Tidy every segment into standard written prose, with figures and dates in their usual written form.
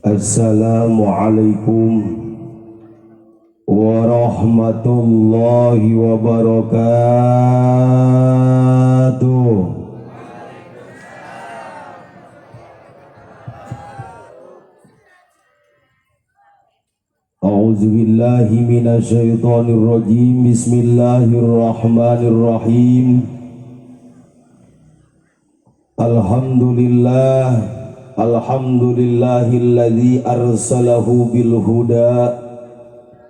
Assalamualaikum warahmatullahi wabarakatuh. A'udzu billahi minasyaitonir rajim. Bismillahirrahmanirrahim. Alhamdulillah, alhamdulillahilladzi arsalahu bil huda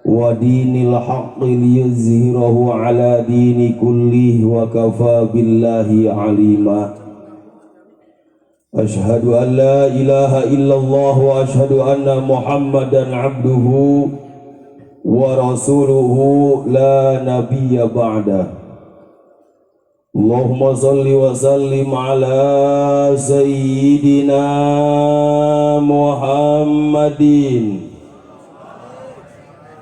wa dinil haqqi liyuzhirahu ala dini kullihi wa kafa billahi alima. Ashhadu an la ilaha illallah wa ashhadu anna Muhammadan abduhu wa rasuluhu la nabiyya ba'da. Allahumma salli wa sallim ala sayyidina Muhammadin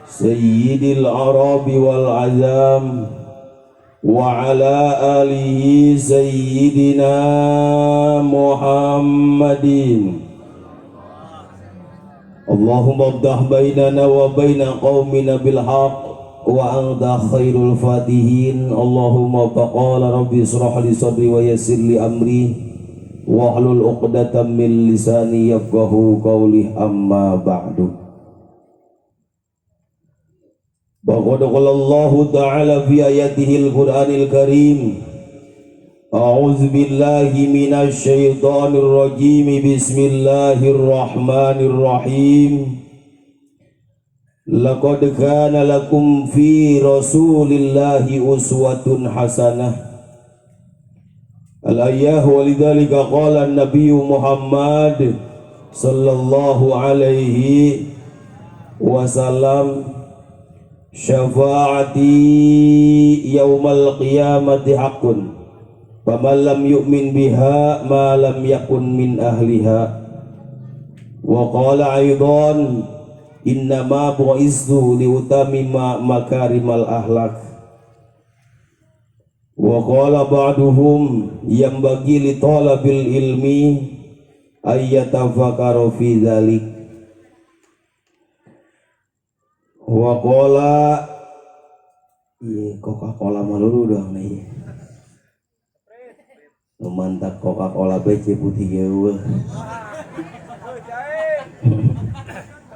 sayyidil arabi wal azam wa ala alihi sayyidina Muhammadin. Allahumma abdah bainana wa baina qaumina bil haqq wa anta khairul fatihin. Allahumma faqala rabbi israh li sadri wa yassir li amri wahlul 'uqdatam min lisani yafqahu qawli. Amma ba'du. Waqad qala Allahu ta'ala fi ayatihil Qur'anil Karim. A'udzu billahi minasy syaithanir rajim. Bismillahirrahmanirrahim. Laqad kana lakum fi Rasulillahi uswatun hasanah. Al-ayah wa lidzalika qala an-nabiy Muhammad sallallahu alaihi wasallam, syafaati yaumal qiyamati haqqun faman lam yu'min biha ma lam yakun min ahliha. Wa qala aidan, innama bu'iztu liutamima makarimal akhlak. Wa qala ba'duhum, yanbaghi li talabil ilmi ayyatafakkaru fi dzalik. Wa qala, iya, Coca-Cola malulu doang nih. Nu mantap Coca-Cola BC putih eueuh.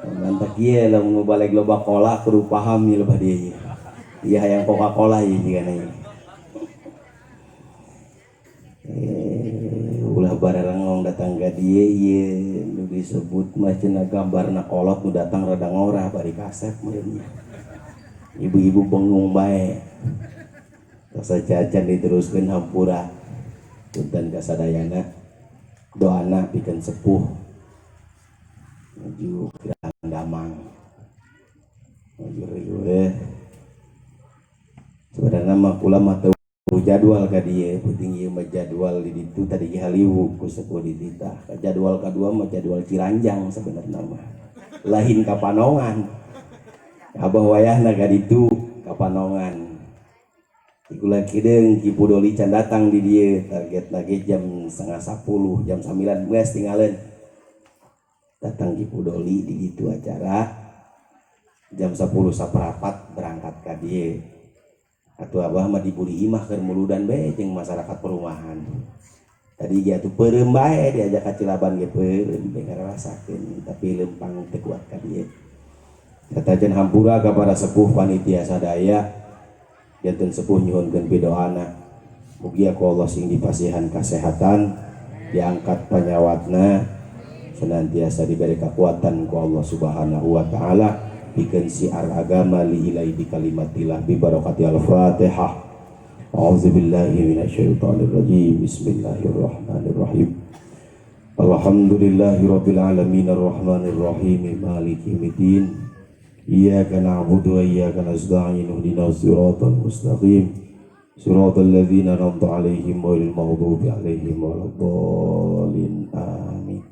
Mantap ieu lamun nu balik loba cola kudu paham ieu loba dieu. Iya, hayang Coca-Cola ieu jigana ieu. Ulah bareng datang ka dieu ieu nu disebut mah cenah gambarna kolot, nu datang rada ngorah bari kasep meureun. Ibu-ibu bengong bae. Tos cacan diteruskeun, hampura. Punten ka sadayana. Doana pikeun sepuh nuju kirang damang. Nuju riweuh. Sebenarnya mah kula mah teu jadwal ka dieu, penting ieu mah jadwal di ditu tadi ge haliwu ku sepuh di ditah. Ka jadwal kadua mah jadwal Ciranjang sebenarnya mah. Lain ka Panongan. Abah wayahna ka ditu ka Panongan. Iku lagi deung Ki Pudoli can datang di dieu, target lagi jam 9.30, jam 9 geus tinggalin. Datang Ki Pudoli di ditu acara jam 10 saparapat berangkat ka dieu. Atuh abah mah dibuli imah keur muludan bae jeung masyarakat perumahan. Tadi ge atuh peureum bae diajak ka Cilaban ge peureum bae ngarasakeun, tapi lempang teu kuat ka dieu. Katajan hampura ka para sepuh panitia sadaya, janten sepuh nyuhunkeun pidoana. Mugia ku Allah sing dipasihan kasehatan, diangkat panyawatna, senantiasa diberi kekuatan ku Allah Subhanahu wa taala pikeun siar agama li ilai bi kalimatillah bi barakati al-Fatihah. A'udzubillahi minasyaitonir rajim. Bismillahirrahmanirrahim. Alhamdulillahi rabbil alamin arrahmanir rahim maliki yaumiddin. Iyyaka na'budu wa iyyaka nasta'in ihdinas siratal mustaqim. Siratal ladzina an'amta 'alaihim ghairil maghdubi 'alaihim waladdallin. Amin.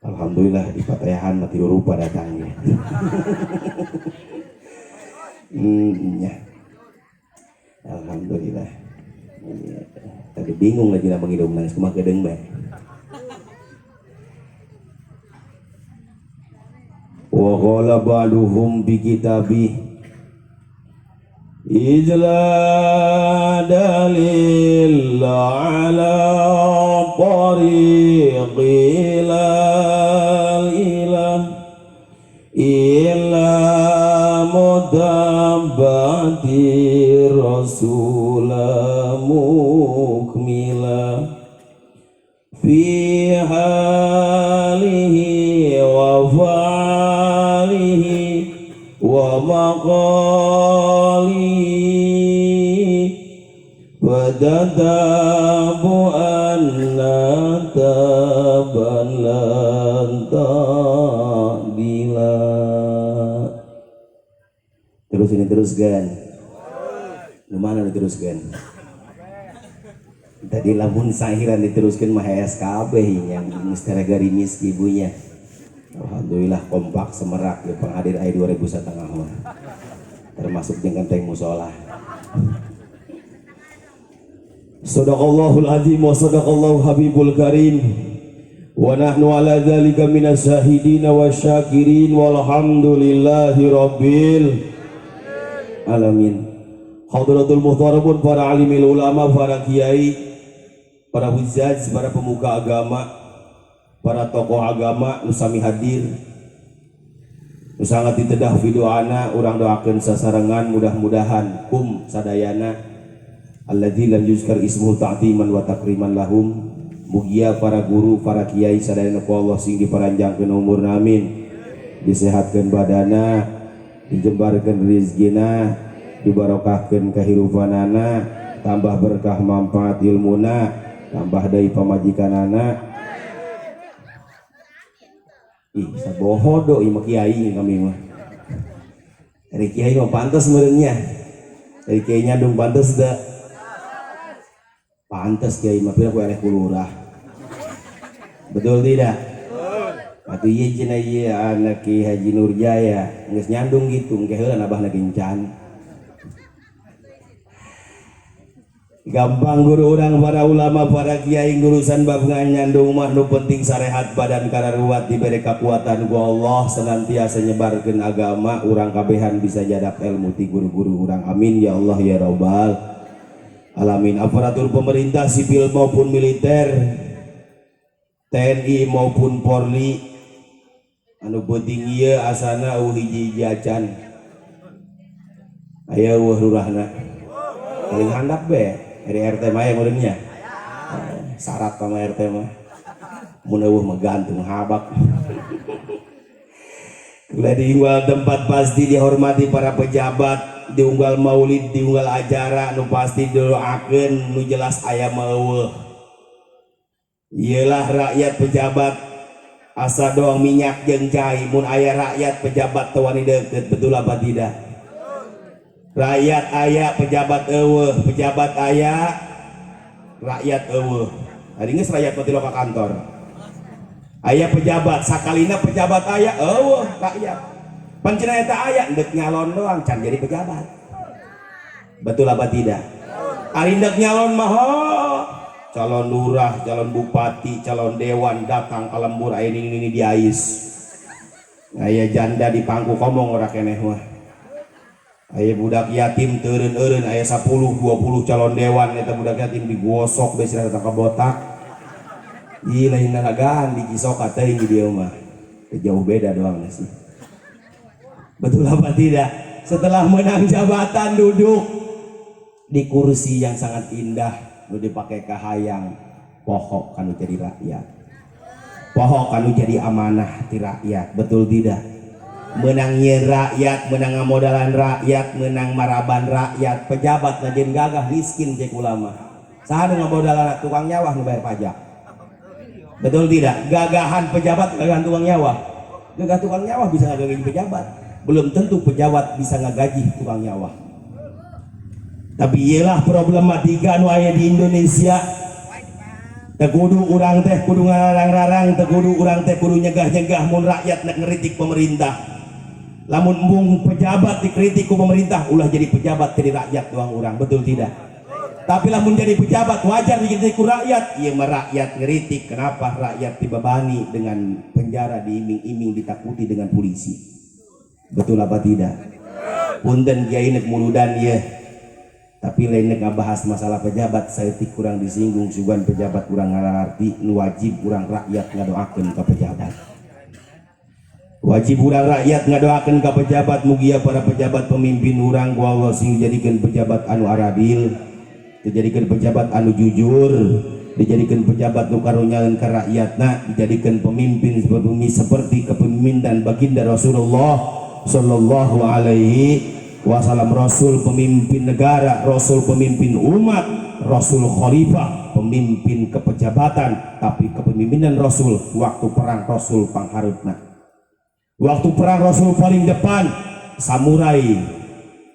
Alhamdulillah di Patehan mati rupa datangnya. Ya. Alhamdulillah. Iya. Tadi bingung lagi nama ngidung nangis kumaha kedeung bae. Wa qala ba'duhum bi kitabih إذ لا دليل على طريق إلى الإله إلا متابعة الرسول مكملا في حاله وفعله ومقاله فتتابعن تبا لن تعدلا. Terus ini teruskan. Lu mana diteruskan? Tadi lamun sahiran diteruskan mah SKB yang misteri garimis ibunya. Alhamdulillah kompak semerak ya penghadir aya 2000 setengah mah. Termasuk jeung kenteng musola. Sadaqallahul azim wa sadaqallahu habibul karim. Wa nahnu ala dzalika minasyahidin wasyakirin walhamdulillahi rabbil alamin. Hadratul muhtaramun, para alimil ulama, para kiai, para hujaj, para pemuka agama, para tokoh agama nu sami hadir. Nu sangat ditedah vidoana urang doakeun sasarengan mudah-mudahan kum sadayana alladzi lam yuzkar ismuhu ta'ziman wa takriman lahum. Mugia para guru, para kiai sadayana ku Allah sing diparanjangkeun umurna, amin. Disehatkeun badana, dijembarkeun rizkina, dibarokahkeun kahirupanana, tambah berkah manfaat ilmuna, tambah deui pamajikanana. Ih, sabohodo ieu mah kiai kami mah. Dari kiai mah pantes meureunnya. Dari kiai nyandung pantes da. Pantes kiai mah pira ku eleh ku lurah. Betul tidak? Atuh ieu cenah ieu anak Ki Haji Nurjaya geus nyandung gitu, engke heula abahna gencan. Gampang guru urang para ulama para kiai ngurusan bab nganyandung mah, nu penting sarehat badan kararuat diberi kekuatan ku Allah senantiasa nyebarkeun agama, urang kabehan bisa jadak ilmu ti guru-guru urang, amin ya Allah ya rabbal alamin. Aparatur pemerintah sipil maupun militer, TNI maupun Polri, anu penting ieu asana eueuh hiji-hiji acan aya eueuh lurahna paling handap be dari RT mah ya meureunnya syarat sama RT mah mun eueuh mah gantung habak. Kula diunggal tempat pasti dihormati para pejabat, diunggal maulid, diunggal acara nu pasti doakeun, nu jelas aya mah eueuh. Iyalah rakyat pejabat asa doang minyak jeung cai, mun aya rakyat pejabat teu wani deukeut, betul apa tidak? Rakyat aya pejabat eueuh, pejabat aya rakyat eueuh. Ari geus rakyat mah ka kantor. Aya pejabat, sakalina pejabat aya eueuh rakyat. Pan cenah eta aya ndek nyalon doang can jadi pejabat. Betul apa tidak? Ari ndek nyalon mah calon lurah, calon bupati, calon dewan datang ke lembur aya ini diais. Aya janda di pangku komong ora keneh mah. Aya budak yatim teureun-eureun aya 10 20 calon dewan eta budak yatim digosok bae cenah ka botak. Ih lain nalagaan di Cisoka teuing di dieu mah. Jauh beda doang sih. Betul apa tidak? Setelah menang jabatan duduk di kursi yang sangat indah, nu dipakai kahayang, poho kanu jadi rakyat. Poho kanu jadi amanah ti rakyat, betul tidak? Menang nyeun rakyat, menang ngamodalan rakyat, menang maraban rakyat, pejabat najen gagah miskin cek ulama. Saha nu ngamodalan? Tukang nyawah nu bayar pajak. Betul tidak? Gagahan pejabat, gagahan tukang nyawah. Gagah tukang nyawah bisa ngagaji pejabat. Belum tentu pejabat bisa ngagaji tukang nyawah. Tapi iyalah problematika nu aya di Indonesia. Teu kudu urang teh kudu ngararang-rarang, teu kudu urang teh kudu nyegah-nyegah mun rakyat nek ngeritik pemerintah. Lamun embung pejabat dikritik ku pemerintah, ulah jadi pejabat jadi rakyat doang urang, betul tidak? Tapi lamun jadi pejabat wajar dikritik ku rakyat. Ieu mah rakyat ngeritik, kenapa rakyat dibebani dengan penjara, diiming-iming, ditakuti dengan polisi? Betul apa tidak? Punten kiai, nek muludan ya, tapi lain nek ngabahas masalah pejabat saeutik kurang disinggung, sugan pejabat kurang ngararti. Nu wajib urang rakyat ngadoakeun ka pejabat, wajib urang rakyat ngadoakeun ka pejabat. Mugia para pejabat pemimpin urang ku Allah sing dijadikeun pejabat anu aradil, dijadikan pejabat anu jujur, dijadikan pejabat nu karunyaeun ka rakyatna, dijadikan pemimpin seperti seperti kepemimpinan baginda Rasulullah Sallallahu Alaihi Wasallam. Rasul pemimpin negara, Rasul pemimpin umat, Rasul khalifah, pemimpin kepejabatan. Tapi kepemimpinan Rasul, waktu perang Rasul pangharupna, waktu perang Rasul paling depan. Samurai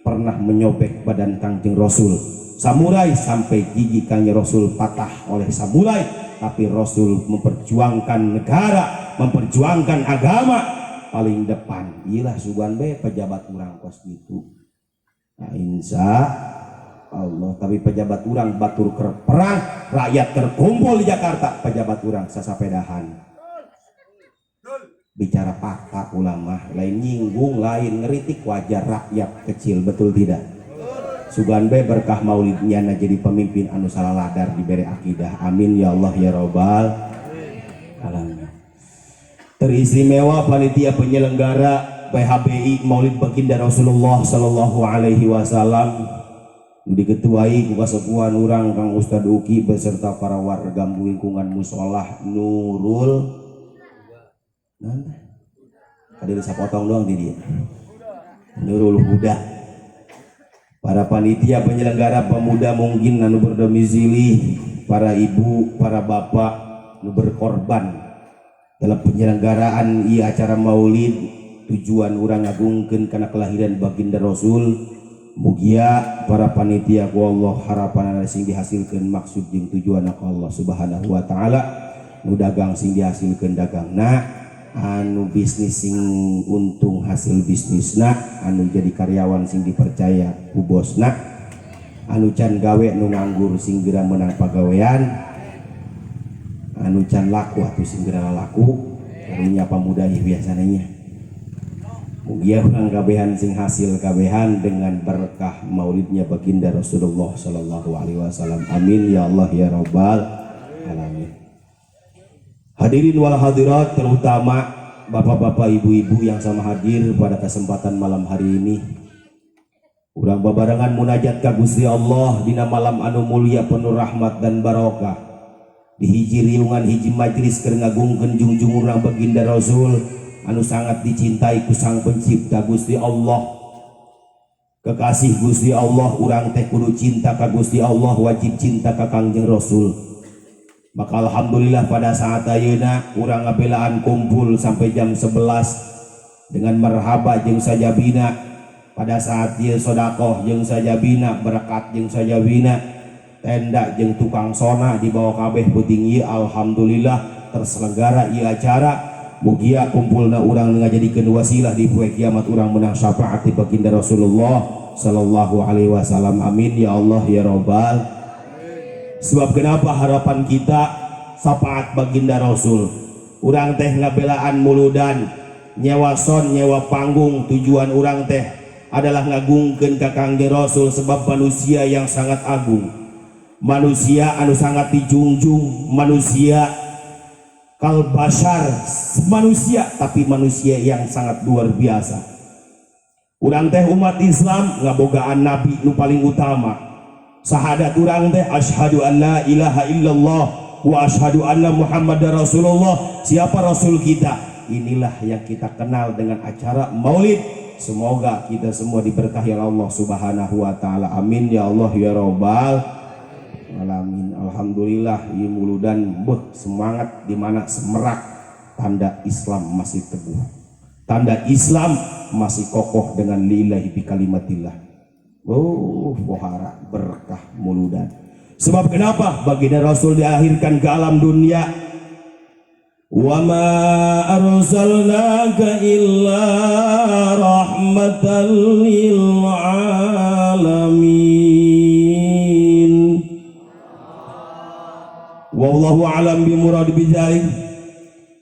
pernah menyobek badan Kangjeng Rasul, samurai sampai gigi Kangjeng Rasul patah oleh samurai, tapi Rasul memperjuangkan negara, memperjuangkan agama paling depan. Iyalah, sugan be pejabat urang kos gitu. Nah, insya Allah. Tapi pejabat urang, batur keur perang, rakyat terkumpul di Jakarta, pejabat urang sasapedahan. Bicara fakta ulama, lain nyinggung, lain ngeritik, wajar rakyat kecil, betul tidak? Sugan be berkah maulidnya na jadi pemimpin anu salah ladar, diberi akidah. Amin ya Allah ya robbal alamin. Teristimewa panitia penyelenggara PHBI Maulid Baginda Rasulullah Sallallahu Alaihi Wasallam, diketuai ku kasepuhan urang Kang Ustad Uki beserta para warga lingkungan musolah Nurul. Nanti tadi bisa potong doang di dia Nurul Huda. Para panitia penyelenggara, pemuda mungkin anu berdomisili, para ibu, para bapak anu berkorban dalam penyelenggaraan iya acara maulid, tujuan urang ngagungkeun kana kelahiran baginda Rasul. Mugia para panitia ku Allah harapan sing dihasilkan maksud jeung tujuan Allah Subhanahu wa taala. Nu dagang sing dihasilkeun dagangna, anu bisnis sing untung hasil bisnisna, anu jadi karyawan sing dipercaya ku bosna, anu can gawe, nu nganggur sing geura menang pagawean, anu can laku atuh sing geura laku. Karunya pamuda ieu biasanya nya. Mugia urang kabehan sing hasil kabehan dengan berkah maulidnya baginda Rasulullah Sallallahu Alaihi Wasallam. Amin ya Allah ya Rabbal alamin. Hadirin wal hadirat, terutama bapak-bapak, ibu-ibu yang sama hadir pada kesempatan malam hari ini. Urang babarengan munajat ka Gusti Allah dina malam anu mulia, penuh rahmat dan barokah. Di hiji riungan, hiji majlis keur ngagungkeun jungjung urang baginda Rasul anu sangat dicintai ku Sang Pencipta Gusti Allah. Kekasih Gusti Allah, urang teh kudu cinta ka Gusti Allah, wajib cinta ka Kangjeng Rasul. Maka alhamdulillah pada saat ayeuna urang ngabelaan kumpul sampai jam 11 dengan marhaba jeung sajabina. Pada saat ieu sodakoh jeung sajabina, berkat jeung sajabina, tenda jeung tukang sona dibawa kabeh peuting ieu, alhamdulillah terselenggara ieu acara. Mugia kumpulna urang ngajadikeun wasilah di poe kiamat urang menang syafaat di baginda Rasulullah Sallallahu Alaihi Wasallam. Amin ya Allah ya Robbal. Sebab kenapa? Harapan kita syafaat baginda Rasul. Urang teh ngabelaan muludan, nyewa sound, nyewa panggung, tujuan urang teh adalah ngagungkeun ka Kangjeng Rasul, sebab manusia yang sangat agung, manusia anu sangat dijunjung, manusia kalbasar, manusia tapi manusia yang sangat luar biasa. Urang teh umat Islam ngabogaan nabi nu paling utama. Sahadat urang teh asyhadu an la ilaha illallah wa asyhadu anna muhammadar rasulullah. Siapa rasul kita? Inilah yang kita kenal dengan acara maulid. Semoga kita semua diberkahi oleh Allah Subhanahu wa taala. Amin ya Allah ya robbal alamin. Alhamdulillah ieu muludan beuh semangat di mana semerak, tanda Islam masih teguh, tanda Islam masih kokoh dengan lillahi bi kalimatillah. Oh, pohara berkah muludan. Sebab kenapa? Baginda Rasul diakhirkan ke alam dunia. Wa ma arsalnaka illa rahmatan lil alamin. Wallahu a'lam bi murad bidzalik.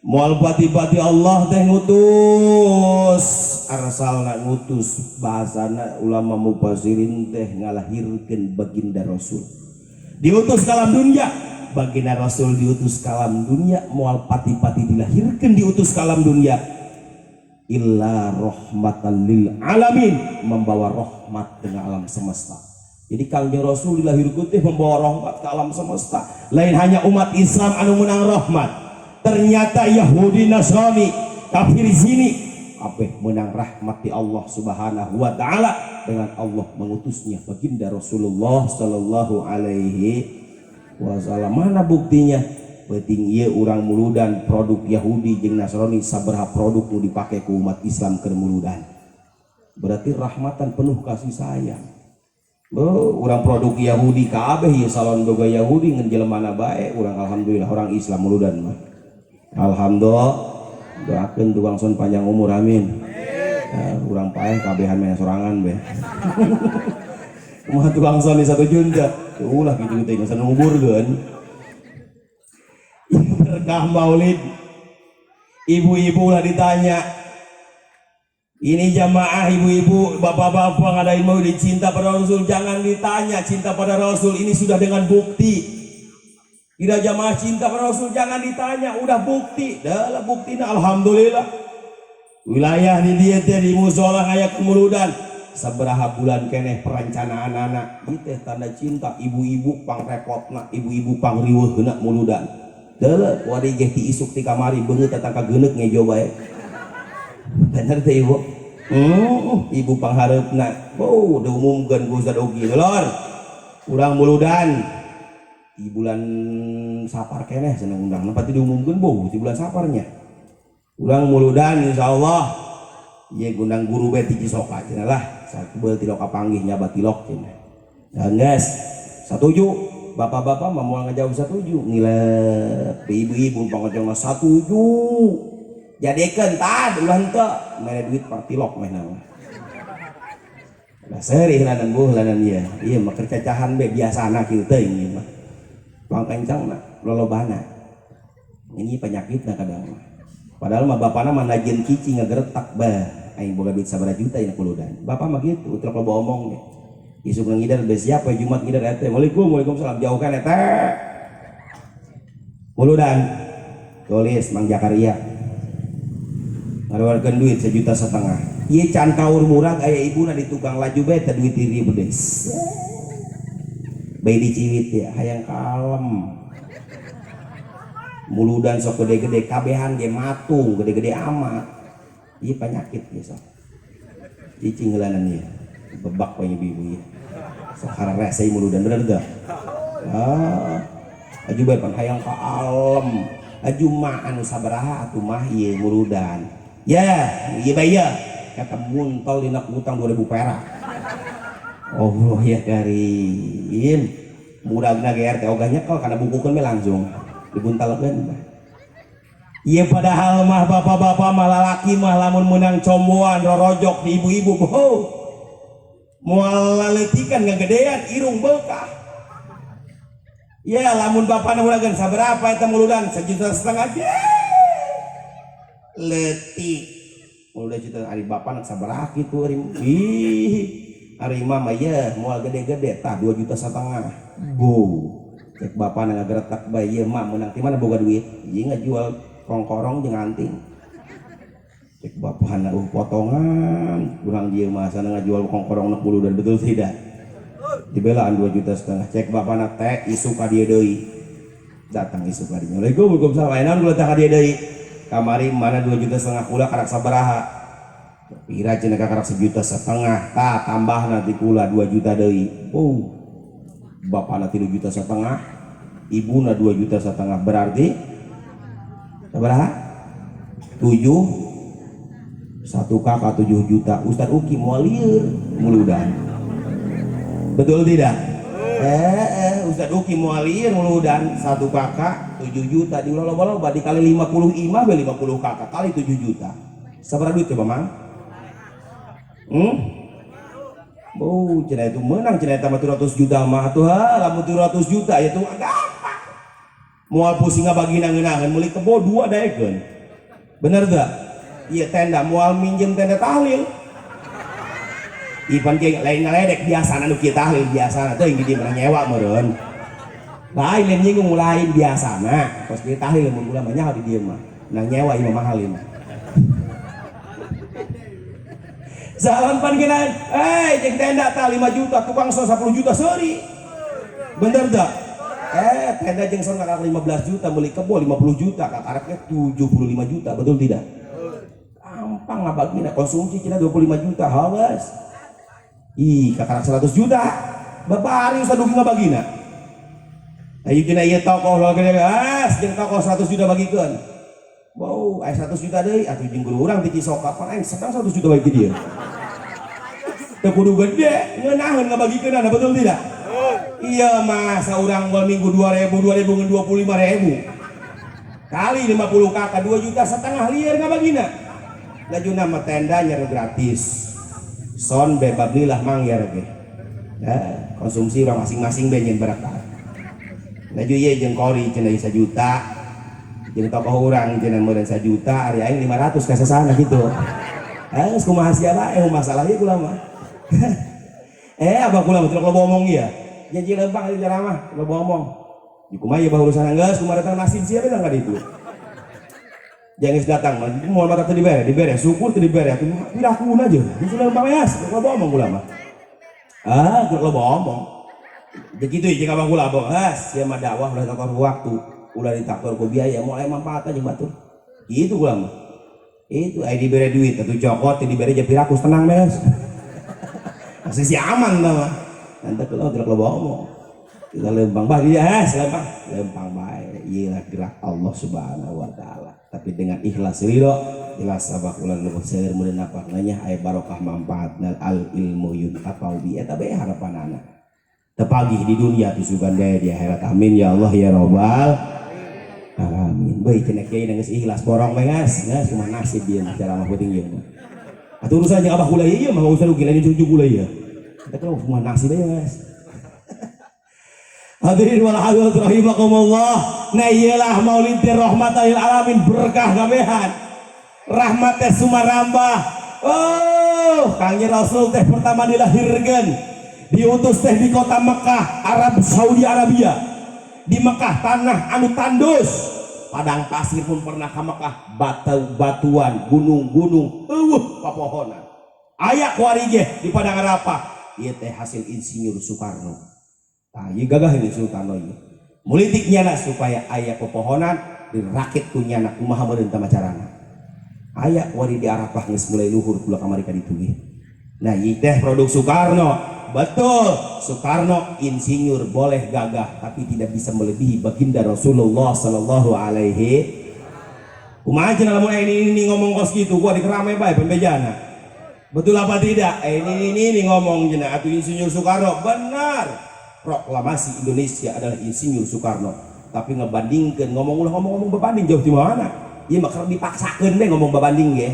Moal pati-pati Allah teh ngutus Diutus, arsalna ngutus, bahasana ulama mufassirin teh ngalahirkeun baginda Rasul. Diutus ka alam dunia, baginda Rasul diutus ka alam dunia, moal pati-pati dilahirkeun diutus ka alam dunia illa rahmatan lil alamin, membawa rahmat dengan alam semesta. Jadi Kangjeng Rasul dilahirkeun teh membawa rahmat ke alam semesta. Lain hanya umat Islam anu menang rahmat, ternyata Yahudi, Nasrani, kafir zini kabeh menang rahmat di Allah Subhanahu wa taala dengan Allah mengutusnya baginda Rasulullah sallallahu alaihi wasallam. Mana buktinya? Penting ieu urang muludan produk Yahudi jeung Nasrani, sabaraha produk nu dipake ku umat Islam keur muludan, berarti rahmatan penuh kasih sayang. Oh, urang produk Yahudi kabeh ieu, salon boga Yahudi, ngan jelemana bae. Urang alhamdulillah orang Islam muludan mah. Alhamdulillah, doakeun tukang son panjang umur, amin. Urang paeh kabehan main sorangan be. Kumaha tukang son di 1 juta ulah gitu teh geus nguburkeun. Berkah maulid, ibu-ibu lah ditanya ini, jamaah ibu-ibu, bapak-bapak ngadain maulid, cinta pada Rasul, jangan ditanya cinta pada Rasul, ini sudah dengan bukti. Tidak, jamaah cinta pada Rasul jangan ditanya, udah bukti. Dah buktinya, alhamdulillah. Wilayah di dieu teh di musola aya kemuludan. Sabaraha bulan keneh perencanaan anak. Ieu teh tanda cinta, ibu-ibu pang repotna, ibu-ibu pang riweuhna muludan. Deuleu wari ge ti isuk ti kamari beungeut tatang kageneuk ngejo bae. Bener teh, ibu? Ibu panghareupna. Oh, diumumkeun ku Ustaz Uki, lor. Urang muludan di bulan Sapar keneh seneng undang pasti diumumkan boh di bulan Saparnya urang muludan, insyaallah ieu gundang guru be ti Cisoka cenah lah, sakebeul tilok kapanggih nyaba tilok cenah. Dan guys, satuju, bapak-bapak mah moal ngajawab satuju, ngilep. Ibu-ibu pangocongna satuju, jadikeun tad ulah henteu mere duit par tilok meh nama. Lah seurih lanan buh lanan ieu. Ieu mah keur cacahan be, biasana kieu teuing ieu mah. Pangkencangna lolobana. Ini penyakitna kadang mah. Padahal mah bapana mah najieun cici ngageretak bah aing boga duit sabaraha juta ini kuludan. Bapak mah gitu, utrok loba omong ge. Isuk ngidar be siapa Jumat ngidar eta. Waalaikum, waalaikumsalam, jauhkan eta. Muludan. Tulis Mang Jakaria. Ngaluarkeun duit 1,5 juta. Ieu can kaur murag aya ibuna di tukang laju bae teh duit diri bedes. Bae diciwit ya, hayang kalem. Muludan sok gede-gede, kabehan ge matung gede-gede amat. Ieu penyakit ieu sok. Cicing heulanan ieu. Bebak we ibu-ibu ieu. Sok hararese muludan, bener teu? Ah. Aju bae pan hayang kalem. Aju mah anu sabaraha atuh mah ieu muludan. Ya, ieu bae ya. Kata muntol dina utang 2000 perak. Allah ya karim. Muragna GR teh ogah nyekel kana bukukeun we langsung dibuntalkeun. Iya, padahal mah bapak-bapak mah, lalaki mah lamun menang comboan rorojok di ibu-ibu, oh. Moal laletikan ngagedean irung beukah. Ya lamun bapakna mulakeun saberapa eta muludan, 1,5 juta letik. Muludan juta ari bapak nak sabaraha kitu ari, ih ari mama ya moal gede-gede tah 2,5 juta. Bu cek bapak ngageretak bae, ieu mah menang ti mana boga duit, ieu ngajual kongkorong jeung anting. Cek bapak na potongan kurang dia mah sana ngajual kongkorong nak bulu dan betul tidak dibelaan 2,5 juta. Cek bapak na teh isuk ka dieu deui, datang isuk ka dieu, Assalamualaikum, waalaikumsalam, aya naon kula ka dieu deui, kamari mana 2,5 juta kula karak sabaraha? Pira cenah? Karak 1,5 juta. Tah tambah nanti kula 2 juta deui. Oh, bapakna 3,5 juta, ibuna 2,5 juta, berarti sabaraha? Tujuh, satu kakak 7 juta. Ustadz Uki mau lieur muludan, betul tidak? Ustadz Uki mau lieur muludan, satu kakak 7 juta, diulah loba-loba, dikali 50 imah be 50 kakak kali 7 juta sabaraha duit coba, Mang? Oh, cenah itu menang cenah eta mah 700 juta mah tuh, ha, lamun 700 juta ya tuh gampang. Moal pusing ngabagi ngeunangan, meuli kebo dua daekeun. Bener teu? Ieu tenda moal minjem tenda tahlil. Ipan kieu lain ngaledek biasana nu kieu tahlil biasana teuing di dieu mah nyewa meureun. Lain lain nyinggung lain biasana. Kos kieu tahlil mun kula mah nyaho di dieu mah. Nah nyewa ieu mah mahal ieu mah. Jalan pan geunaheun, eh jeung tenda tah 5 juta, tukang sound 10 juta seuri. Bener dah? Tenda jeung sound kakak 15 juta, beli kebo 50 juta, kakaraknya 75 juta, betul tidak? Gampang ngabagina, konsumsi cina 25 juta, hawas. Ih, kakarak 100 juta, babari usah dugi ngabagina. Ayo cina ieu tokoh lo gede gas, jeung tokoh 100 juta bagikeun. Wow, aya 100 juta deui, atuh jeung guru urang ti Cisoka, pan aing sedang 100 juta bagi dia. Teu kudu gede, ngeunaheun ngabagikeunana, betul tidak? Iya mah, saurang gol minggu 2000, 2000 ngan 25.000. Kali 50 kakak 2 juta setengah liar ngabagina. Lajuna mah tenda nya gratis. Son bebab lah mang ya ge. Ya, konsumsi orang masing-masing be nyen berkat. Laju ieu jeung kori cenah 1 juta. Jeung tokoh urang cenah meureun 1 juta, ari aing 500 ka sasana gitu. Geus kumaha sia bae masalah ieu kula mah. Abah kula mah teu loba omong ieu. Janji lempang di ceramah, loba omong. Di kumaha ieu bah urusan geus kumaha datang nasib sia beunang ka ditu. Jangan geus datang, moal mata teu dibere, dibere syukur teu dibere atuh pirakuna aja. Geus lempang ya, loba omong kula mah. Ah, teu loba omong. Begitu jeung abah kula abah, sia mah dakwah ulah takor waktu, ulah ditakor ku biaya, moal aya manfaat jeung batur. Gitu kula mah. Itu aya dibere duit atuh cokot teu dibere jeung pirakus tenang beres. Masih si aman tah mah. Nanti kalau tidak loba omong. Kita lempang bah dia, lempang, lempang bae. Iyalah gerak Allah Subhanahu wa taala. Tapi dengan ikhlas ridho, jelas abah kula nu seueur meureun napakna aya barokah manfaatna al ilmu yuntafau bi eta bae harapanana. Tepagih di dunia tu sugan bae di akhirat. Amin ya Allah ya robbal alamin. Bae cenah kiai geus ikhlas borong bae geus, geus kumaha nasib ieu ceramah penting ieu mah. Atuh urusan jeung abah kula ieu mah urusan rugi lain cucu kula ieu. Kita kalau kumaha nasib bae geus. Hadirin wal hadirat rahimakumullah. Nah iyalah maulid teh rahmatan lil alamin berkah kabehan. Rahmat teh sumarambah. Oh, Kangjeng Rasul teh pertama dilahirkeun, diutus teh di kota Mekah, Arab Saudi Arabia. Di Mekah tanah anu tandus, padang pasir pun pernah ke Mekah, batu-batuan, gunung-gunung, eueuh papohonan. Aya kuari ge di Padang Arafah, ieu teh hasil insinyur Soekarno. Tah ieu gagah ini Soekarno ieu. Mulitik nyana supaya aya pepohonan dirakit ku nyana kumaha meureun tah macarana. Aya kuari di Arafah geus mulai luhur kula kamari ka ditu ge. Nah ieu teh produk Soekarno. Betul, Soekarno insinyur boleh gagah tapi tidak bisa melebihi baginda Rasulullah sallallahu alaihi. Kumaha cenah lamun ini ngomong kos kitu gua dikerame bae pembejana. Betul apa tidak? Ini ngomong cenah atuh insinyur Soekarno benar. Proklamasi Indonesia adalah insinyur Soekarno. Tapi ngebandingkeun ngomong ulah ngomong-ngomong berbanding jauh di mana? Ieu mah keur dipaksakeun deh ngomong berbanding ge.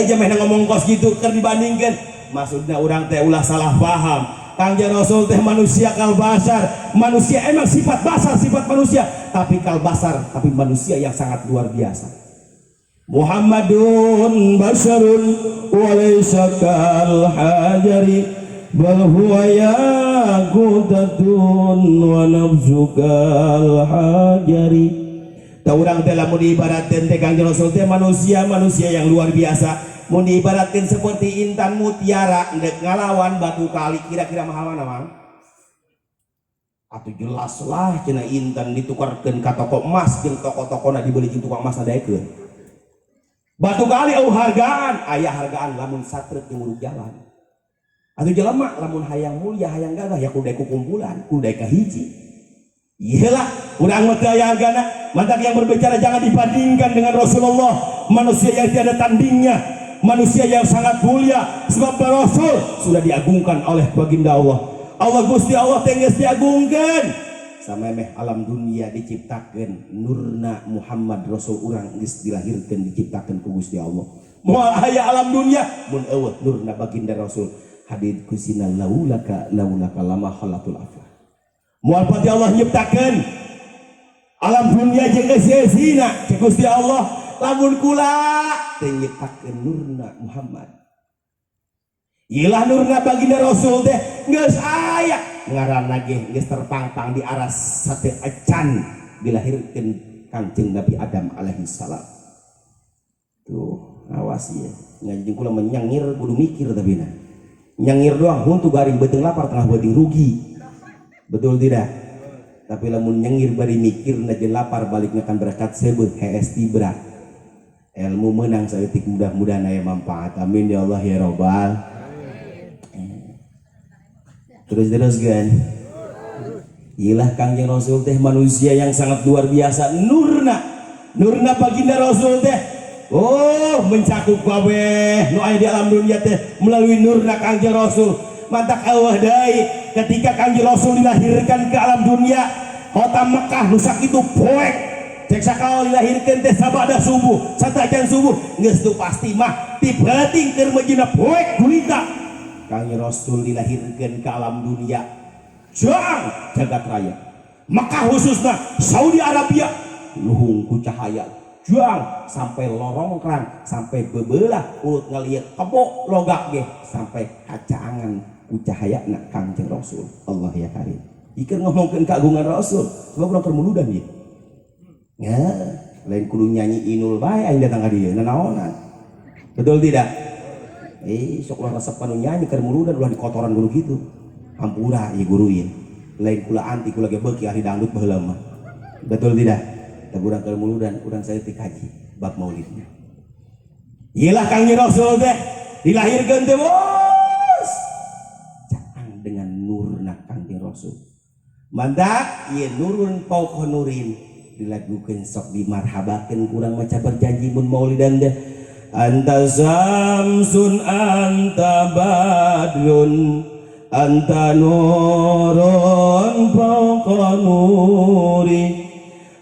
Jamehna ngomong kos kitu keur dibandingkeun. Maksudnya orang teh ulah salah paham. Kangjeng Rasul teh manusia kal basar. Manusia emang sifat basar, sifat manusia, tapi kal basar, tapi manusia yang sangat luar biasa. Muhammadun basarun walaysa kal hajari bal huwa yaqutatun wa nafsu kal hajari. Tah urang teh lamun diibaratkeun teh Kangjeng Rasul teh manusia-manusia yang luar biasa. Mun diibaratkeun seperti intan mutiara ndek ngalawan batu kali kira-kira mahal mana mang? Atuh jelas lah cenah intan ditukarkeun ka toko emas jeung toko-tokona dibeli jeung tukang emas nadaekeun. Batu kali eueuh hargaan, aya hargaan lamun satrek jeung urug jalan. Atuh jelema lamun hayang mulia hayang gagah ya kudu daek kumpulan, kudu daek kahiji. Iyalah, urang mah teu aya hargana. Mantak yang berbicara jangan dibandingkan dengan Rasulullah, manusia yang tiada tandingnya, manusia yang sangat mulia sebab Rasul sudah diagungkan oleh baginda Allah. Allah Gusti Allah teh geus diagungkeun. Samemeh alam dunia diciptakeun nurna Muhammad Rasul urang geus dilahirkeun diciptakeun ku Gusti Allah. Moal aya alam dunia mun eueuh nurna baginda Rasul. Hadid kusina laulaka laulaka lama khalatul aflah. Moal pati Allah nyiptakeun alam dunia jeung eusi-eusina cek Gusti Allah. Lamun kula teu nyiptakeun nurna Muhammad. Ilah nurna baginda Rasul teh geus aya ngaranna ge geus terpangpang di aras sateuacan dilahirkeun Kangjeng Nabi Adam alaihi salam. Tuh, awas ya. Ngaji kula menyangir kudu mikir, tapi nah. Nyangir doang huntu garing, beuteung lapar, tengah beuting rugi. Betul tidak? Tapi lamun nyengir bari mikir najan lapar baliknya kan berkat seubeuh hees tibra. Ilmu menang saeutik, mudah-mudahan aya manfaat. Amin ya Allah ya robbal. Terus terus kan. Ilah Kangjeng Rasul teh manusia yang sangat luar biasa nurna. Nurna baginda Rasul teh, oh, mencakup kabeh nu aya di alam dunia teh melalui nurna Kangjeng Rasul. Mantak Allah deui, ketika Kangjeng Rasul dilahirkan ke alam dunia, kota Mekah nu sakitu poek. Cek sakal dilahirkan teh sabada subuh, satajan subuh geus tuh pasti mah ti peuting keur meujeuhna poek gulita. Kangjeng Rasul dilahirkan ke alam dunia, jang jagat raya Mekah, khususnya Saudi Arabia, luhung ku cahaya juang sampai lorongkrang, sampai bebelah urut ngalieu kebo logak ge sampai kacaangan ku cahaya nak Kangjeng Rasul. Allah ya Karim. Ieu ngomongkeun keagungan Rasul sebab urang keur muludan ieu ya, lain kudu nyanyi inul bae aing datang ka dieu nanaonan, betul tidak? Eh, sok ulah resep kanu nyanyi keur muludan, ulah dikotoran kudu kitu. Hampura ieu guru ieu, lain kula anti, kula ge beuki ahli dangdut baheula mah, betul tidak? Tapi urang keur muludan, urang saeutik kaji bab maulidnya. Iyalah Kangjeng Rasul teh dilahirkeun teh, bos, caang dengan nurna Kangjeng Rasul. Mantak ieu nurun fauqa nurin dilagukeun, sok dimarhabakeun, kurang maca berjanji mun maulidan teh. Anta samsun, anta badrun, anta nurun fauqa nuri,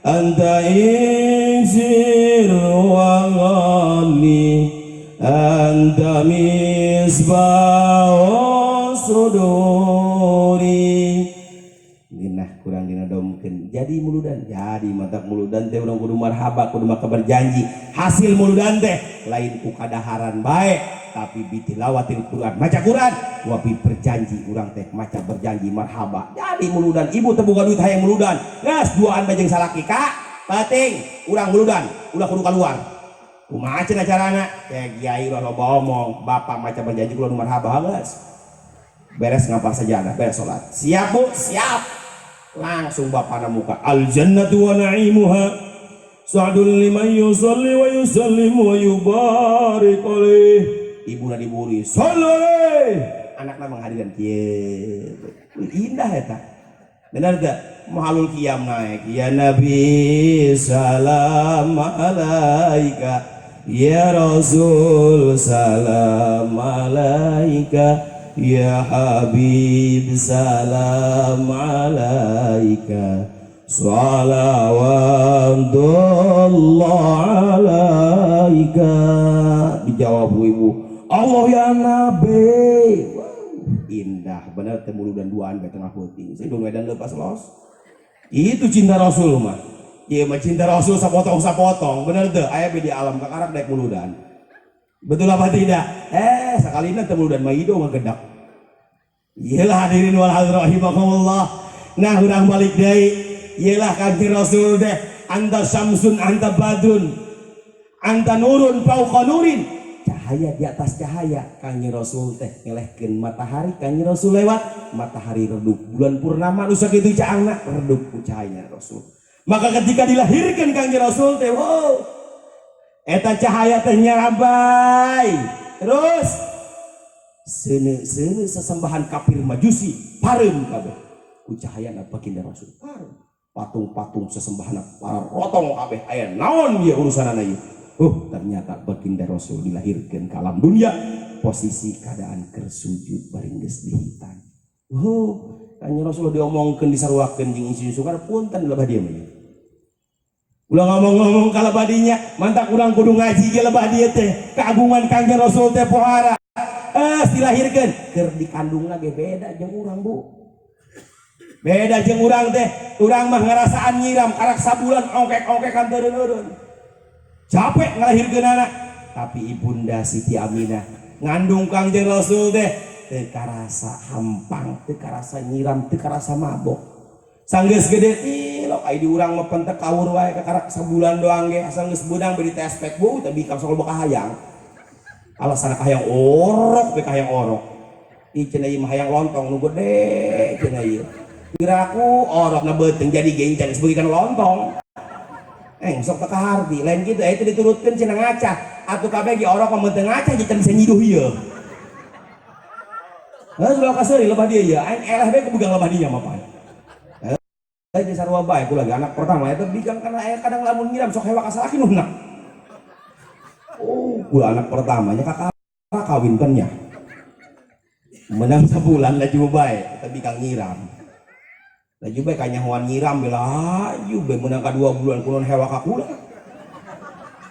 anta iksir wa ghali, anta misbahu suduri. Ngeunah kurang dinadomkeun jadi muludan, jadi mantak muludan teh urang kudu marhaba, kudu maka berjanji. Hasil muludan teh lain ku kadaharan bae, tapi bitilawatil Quran, maca Quran, wabi berjanji. Urang teh maca berjanji marhaba jadi muludan. Ibu teu boga duit, hayang muludan, geus duaan bae jeung salaki, "Kak, penting urang muludan, ulah kudu keluar." Kumaha cenah carana teh? Kiai ulah loba omong, bapak maca berjanji kula nu marhaba. Geus beres ngampar sajadah, beres salat, "Siap, Bu?" "Siap." Langsung bapakna muka, "Al jannatu wa na'imuha sa'dun liman yusalli wa yusallim wa yubarik alaih." Ibuna diburi, "Salli." Anakna menghadiran kieu, indah eta, benar gak? Mahalul qiyam naik, "Ya Nabi salam alaika, ya Rasul salam alaika, ya Habib salam alaika, salawatullah alaika." Dijawab ibu, "Allah ya Nabi." Wow, indah bener teh dan duaan ke tengah peuting saya dong dan lepas los. Itu cinta Rasul mah. Iya mah cinta Rasul sapotong sapotong, bener tuh. Aya di alam kakarak daek muludan, betul apa tidak? Eh, sekali nanti muludan mah ido ngegedak. Iyalah, hadirin wal hadirat rahimakumullah. Nah, urang balik deui. Iyalah Kanjeng Rasul teh anta syamsun, anta badrun, anta nurun fauqa nurin, cahaya di atas cahaya. Kanjeng Rasul teh ngelehkeun matahari. Kanjeng Rasul lewat, matahari redup. Bulan purnama nu sakitu caangna redup ku cahaya Rasul. Maka ketika dilahirkan Kanjeng Rasul teh, wow, eta cahaya teh nyarabai terus seuneu-seuneu sesembahan kafir Majusi pareum kabeh ku cahaya baginda Rasul. Pareum patung-patung sesembahan para rotong kabeh. Aya naon ieu urusanana ieu? Oh, ternyata baginda Rasul dilahirkan ke alam dunia posisi keadaan keur sujud bari geus dihitan. Oh, Kanjeng Rasul diomongkeun, disaruakeun jeung isi sukar, punten lebah dia mah. Ulah ngomong-ngomong kalau badinya, mantak urang kudu ngaji ge lebah dieu teh. Keagungan Kanjeng Rasul teh pohara. Eh, dilahirkeun keur dikandungna ge beda jeung urang, Bu. Beda jeung urang teh, urang mah ngarasaan nyiram karak sabulan ongkek-ongkekan teureun-eureun. Capek ngalahirkeun anak. Tapi ibunda Siti Aminah ngandung Kangjeng Rasul teh teu karasa hampang, teu karasa nyiram, teu karasa mabok. Sanggeus gede tilok ai di urang mah pentek kawur wae kakarak sabulan doang ge asal geus beunang beri tespek bu tapi kang sok loba kahayang. Alasan kahayang orok be kahayang orok. Ih cenah ieu mah hayang lontong nu gede cenah ieu. Piraku orok na beuteung jadi gencan geus beuki kana lontong. Sok teu kaharti lain kitu itu diturutkeun cenah ngacah. Atuh kabeh ge orok mah teu ngacah jeung bisa nyiduh ieu. Heuh sudah kaseuri lebah dia ieu. Aing eleh bae kubegang lebah dinya mah pan. Heuh sarua bae ku lagi anak pertama eta bigang kana aya kadang lamun nyiram sok hewa ka salaki nu hendak. Oh, kula anak pertamanya kakak kawin kan nya. Menang sebulan laju bae eta bikang nyiram. Laju bae kanyahoan nyiram bila laju bae menang ka 2 bulan kunaon hewa ka kula.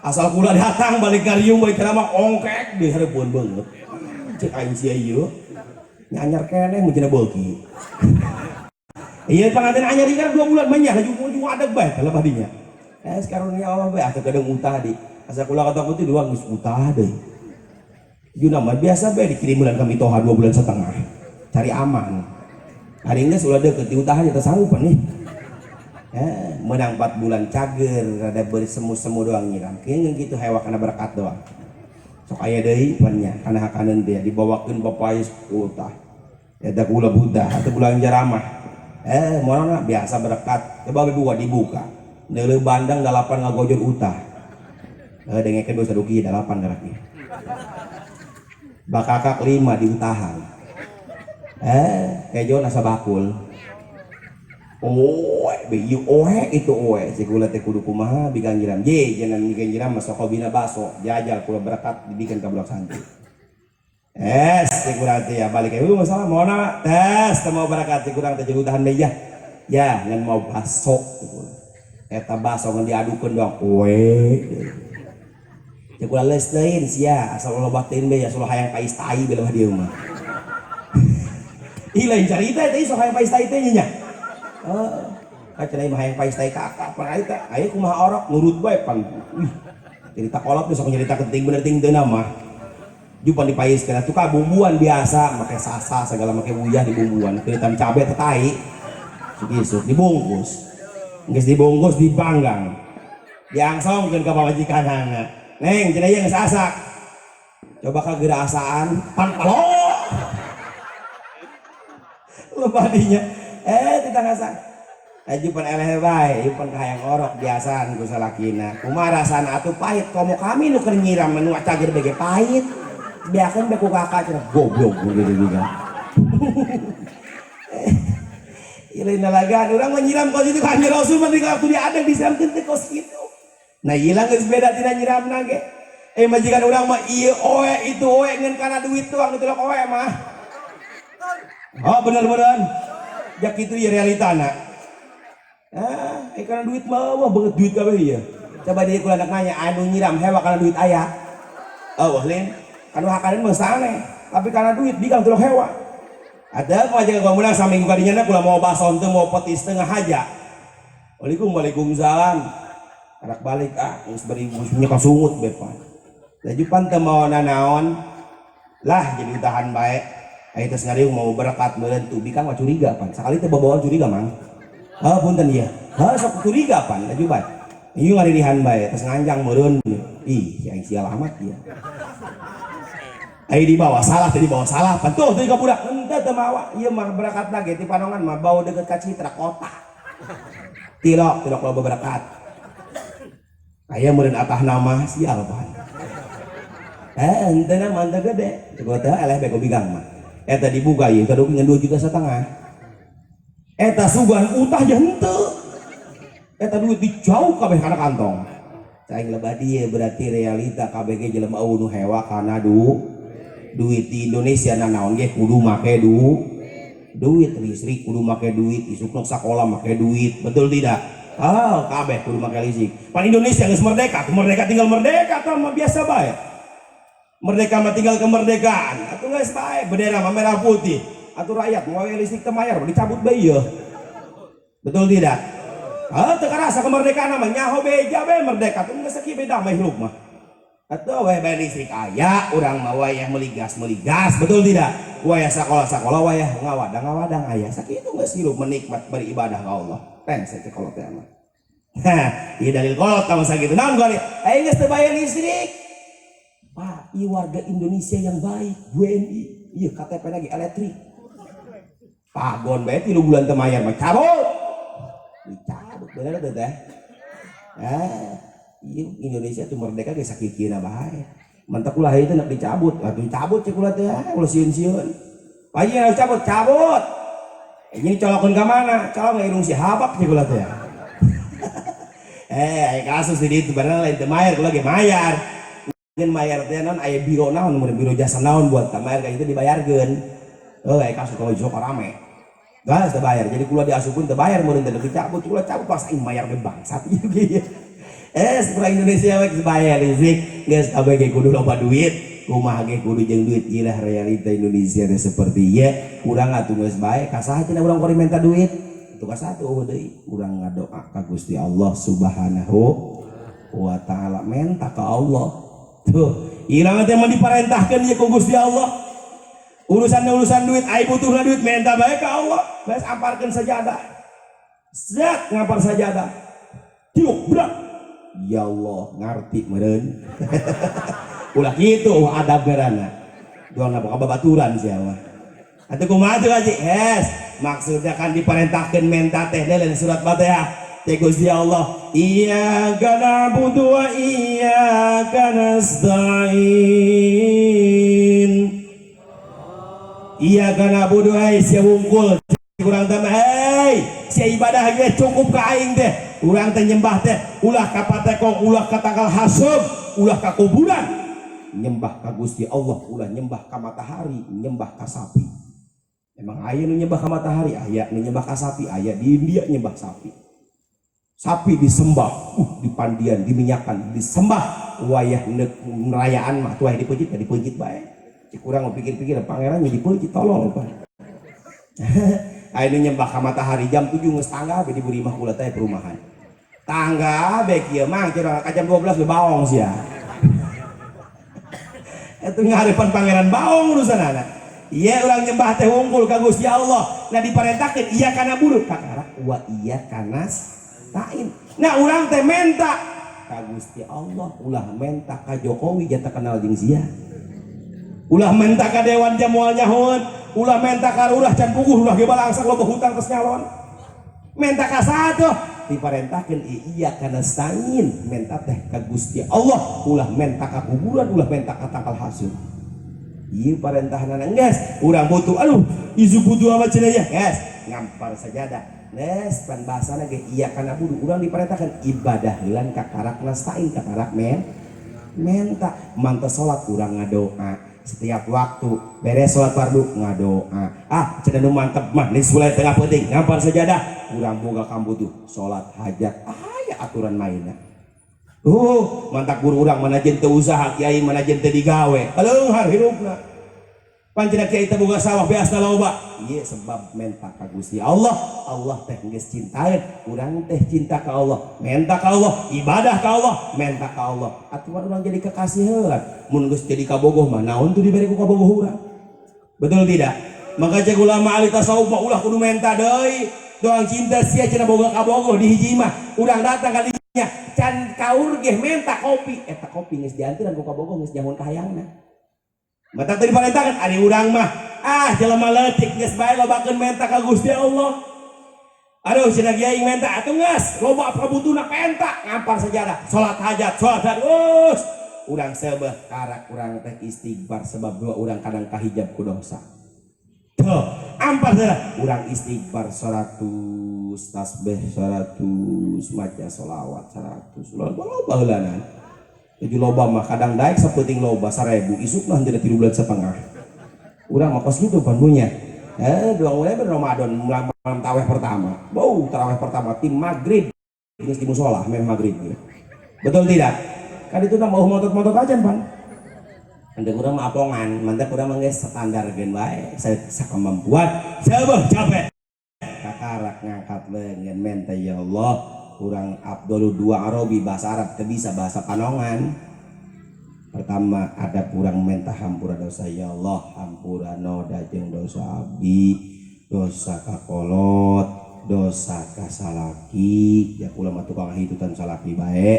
Asal kula datang balik ngariung balik ceramah ongkek di hareupeun beungeut. Cek aing sia ieu. Nyanyar keneh mun cenah beuki. Iya panganten anyar ieu 2 bulan mah nya laju ujung adeg bae teh lebah dinya. Sekarunia Allah bae atuh kadang utah di. Asa kula kata putih dua geus utah deui. Juna mah biasa bae dikirim bulan kami toha 2 bulan setengah. Cari aman. Hari geus ulah deukeut di utahan teh sanggup nih. Menang 4 bulan cager rada bersemu-semu doang nyiram. Keueung kitu hewa kana berkat doang. Sok aya deui pan nya kana hakaneun teh dibawakeun papais utah. Eta kula buta atau bulan jaramah. Moal biasa berkat. Coba buka dibuka. Neuleuh bandang 8 ngagojor utah. Dengekeun dosa duki 8 gerak ieu. Bakakak 5 diutahan. Kejo asa bakul. Oe, be oe itu oe. Si kula teh kudu kumaha bigang nyiram. Je, jangan bigang nyiram mah sok bina baso. Jajal kula berkat dibikin ka budak santri. Si kurang teh ya balik ieu masalah maona tes teu mau berkat si kurang teh jadi utahan meja. Ya, ngan mau baso eta baso ngan diadukeun doang oe. Cek kula leus teuing sia asal loba teuing be asal hayang pais tai be leuwih dieu mah. Ih lain carita eta sok hayang pais tai teh nya. Heeh. Ka cenah mah hayang pais tai ka apa eta aya kumaha orok nurut bae pan. Wih. Cerita kolot sok nyarita penting bener ting teu mah. Jupan dipaiskeun atuh ka bumbuan biasa make sasa segala make uyah dibumbuan keulitan cabe teh tai. Isuk dibungkus. Geus dibungkus dipanggang. Diangsongkeun ka pamajikanana. Neng cenah ieu geus asak. Coba ka geura asaan pan palo. Lebah dinya. Titah asak. Jupan eleh bae, jupan kahayang orok biasaan ku salakina. Kumaha rasana atuh pahit komo kami nu keur nyiram nu cager bege pahit. Biakeun be ku kakak cenah goblok begitu juga. Ieu lain lalagan urang mah nyiram kos itu kan Rasul mah waktu diadeg disiramkeun teh kos kitu. Nah ieu geus beda tina nyiramna ge. Majikan urang mah ieu oe itu oe ngan kana duit doang nu tilok oe mah. Oh bener-bener. Jak kitu ieu realitana. Karena duit mah wah banget duit kabeh ieu. Coba dia kula anak nanya anu nyiram hewa karena duit aya. Oh lain anu hakaneun mah sanes, tapi karena duit bikang tilok hewa. Ada pemajikan gua menang saminggu kadinya kula mau bason teu mau petis tengah haja. Waalaikumsalam. Anak balik geus bari nya kasungut be pan. Laju pan teu mau nanaon lah jadi tahan bae. Aya teh ngariung mau berkat meureun tu bikang mah curiga pan. Sakali teh bawaan curiga mang. Heuh punten ieu. Heuh sok curiga pan laju bae. Ieu ngaririhan bae tos nganjang meureun. Ih si aing sial amat ieu. Ai dibawa salah teh dibawa salah pan tuh teh ka budak henteu teu mawa ieu mah berkat lagi ti panongan mah bau deukeut ka Citra kota. Tilok tilok loba berkat. Aya meureun atah nama sial pan. Henteu na mah teu gede. Cek teh eleh bae ku bigang mah. Eta dibuka ieu kaduki ngan 2,5 juta. Eta sugan utah je henteu. Eta duit dijauh kabeh kana kantong. Cai lebah dieu berarti realita kabeh ge jelema eueuh nu hewa kana duit di Indonesia nanaon ge kudu make duit listrik kudu make duit isuk nuk sakola make duit betul tidak? Kabeh kudu make listrik. Pan Indonesia geus merdeka, merdeka tinggal merdeka tah mah biasa bae. Merdeka mah tinggal kemerdekaan. Atuh geus bae bendera mah merah putih. Atuh rakyat mau listrik teu mayar dicabut bae ieu. Betul tidak? Ah, teu karasa kemerdekaan mah, nyaho beja be merdeka tuh geus sakieu beda mah hirup mah. Atuh wayah bayar listrik aya, urang mah wayah meuli gas meuli gas, betul tidak? Wayah sakola sakola, wayah ngawadang ngawadang aya. Sakitu geus hirup menikmat beribadah ka Allah. Rengse cek kolot teh mah. Hah, ieu dalil kolot kamu sakitu. Naon gua? Aing geus teu bayar listrik. Pak, ieu warga Indonesia yang baik, WNI. Ieu KTP lagi elektrik. Pagon bae 3 bulan teu mayar mah cabut. Dicabut bener teh teh. Eh, ieu Indonesia tuh merdeka ge sakieu bae. Mantak ulah itu nak dicabut, atuh dicabut cek ulah teh, ulah sieun-sieun. Pak harus cabut, cabut. Ini colokeun ka mana? Colok irung si habak cek ulah teh. Eh, kasus di ditu bener lain teu mayar, kula ge mayar. Ngan mayar teh naon aya biro naon, mun biro jasa naon buat ka mayar kayak gitu dibayarkeun. Oh, aya kasus kalau sok rame. Gas teu bayar. Jadi kula diasupkeun teu bayar meureun teh dicabut, kula cabut pas aing mayar ge bangsat ieu ge. Eh, sekurang Indonesia we geus bayar listrik, geus kabeh ge kudu loba duit, kumaha ge kudu jeung duit. Ieu lah realita Indonesia teh seperti ieu. Urang atuh geus bae, ka saha cenah urang kuari minta duit? Itu ka satu eueuh deui. Urang ngadoa ka Gusti Allah Subhanahu wa taala, menta ka Allah. Tuh, urang teh mun diparentahkeun ieu ku Gusti Allah. Urusan urusan duit, ai butuhna duit menta bae ka Allah. Beres amparkeun sajadah. Zat ngampar sajadah. Tiuk berat. Ya Allah, ngarti meureun. Ulah kitu adab garana. Doang ka babaturan sia mah. Atuh kumaha tuh haji? Hes, maksudnya kan diperintahkeun menta teh dalam surat Fatihah. Teh Gusti Allah, iyyaka na'budu wa iyyaka nasta'in. Iyyaka na'budu, hai sia wungkul kurang teh, hei sia ibadah ge cukup ka aing teh. Urang teh nyembah teh ulah ka patekong, ulah ka tangkal haseum, ulah ka kuburan. Nyembah ka Gusti Allah, ulah nyembah ka matahari, nyembah ka sapi. Emang aya nu nyembah ka matahari, aya nu nyembah ka sapi, aya di India nyembah sapi. Sapi disembah, dipandian, diminyakan, disembah. Wayah neuk rayaan mah tuh dipeuncit, dipeuncit bae. Cik urang mau pikir-pikir pangerannya dipeuncit tolong pak. Aya nu nyembah ka matahari jam 7 geus tangga be di buri mah kula teh perumahan. Tangga be kieu mah kira ka jam 12 be baong sia. Itu ngarepan pangeran baong urusan anak. Iya urang nyembah teh wungkul ka Gusti Allah. Nah diparentahkeun iyyaka na'budu kakara wa iyyaka nasta'in. Nah urang teh menta ka Gusti Allah, ulah menta ka Jokowi jata kenal jeung sia. Ulah menta ka dewan jamual nyahoeun, ulah menta ka lurah can puguh, ulah ge balangsak loba hutang geus nyalon. Menta ka saha tuh? Diparentahkeun iyyaka nasta'in, menta teh ka Gusti Allah, ulah menta ka kuburan, ulah menta ka tangkal haseum. Ieu parentahna geus, urang butuh, aduh, izu butuh apa cenah ya? Geus, ngampar sajadah. Geus, pan bahasana ge iyyaka na'budu, urang diperintahkan ibadah heulan kakarak nasta'in, kakarak menta. Mantep salat urang ngadoa setiap waktu, beres salat fardu ngadoa. Ah, cenah nu mantep mah geus mulai tengah peuting ngampar sajadah, urang boga kambutuh salat hajat, aya aturan mainna. Mantak guru urang manajen teu usaha, kiai manajen teu digawe, leunghar hirupna. Pancen kiai teh boga sawah beasna loba. Ieu sebab menta ka Gusti Allah. Allah teh geus cintaeun, urang teh cinta ka Allah, menta ka Allah, ibadah ka Allah, menta ka Allah. Atuh urang jadi kekasih heula. Mun geus jadi kabogoh mah naon tuh dibere ku kabogoh urang. Betul tidak? Maka cek ulama ahli tasawuf mah ulah kudu menta deui. Doang cinta sia cenah boga kabogoh di hiji mah. Urang datang ka dinya can kaur ge menta kopi. Eta kopi geus dianturan ku kabogoh geus nyahoan kahayangna. Mata tadi diparentahkan ari urang mah ah jelema leutik geus bae lobakeun menta ka Gusti Allah. Aduh cenah kiai menta atuh geus loba kabutuhna penta ngampar sajadah salat hajat salat terus urang seubeuh karak urang teh istighfar sebab dua urang kadang kahijab ku dosa. Tuh ampar sajadah urang istighfar 100 tasbih 100 maca sholawat 100 loba loba heulanan. Tujuh loba mah kadang daek sapenting loba 1000 isuk mah henteu 3 bulan setengah. Urang mah kos kitu pan punya. Dua mulai Ramadan malam taweh pertama. Bau taraweh pertama tim maghrib geus di musola meh maghrib gitu. Betul tidak? Kan itu mah mau motot-motot aja pan. Mantap urang mah apongan, mantap urang mah geus standar geun bae, sakemampuan. Seubeuh capek. Kakarak ngangkat leungeun menta ya Allah. Kurang afdalu dua Arabi, bahasa Arab teu bisa, bahasa Panongan. Pertama ada kurang minta hampura dosa. Ya Allah, hampura noda jeung dosa abdi, dosa kakolot, dosa kasalaki. Ya kula mah tukang hitutan salaki bae,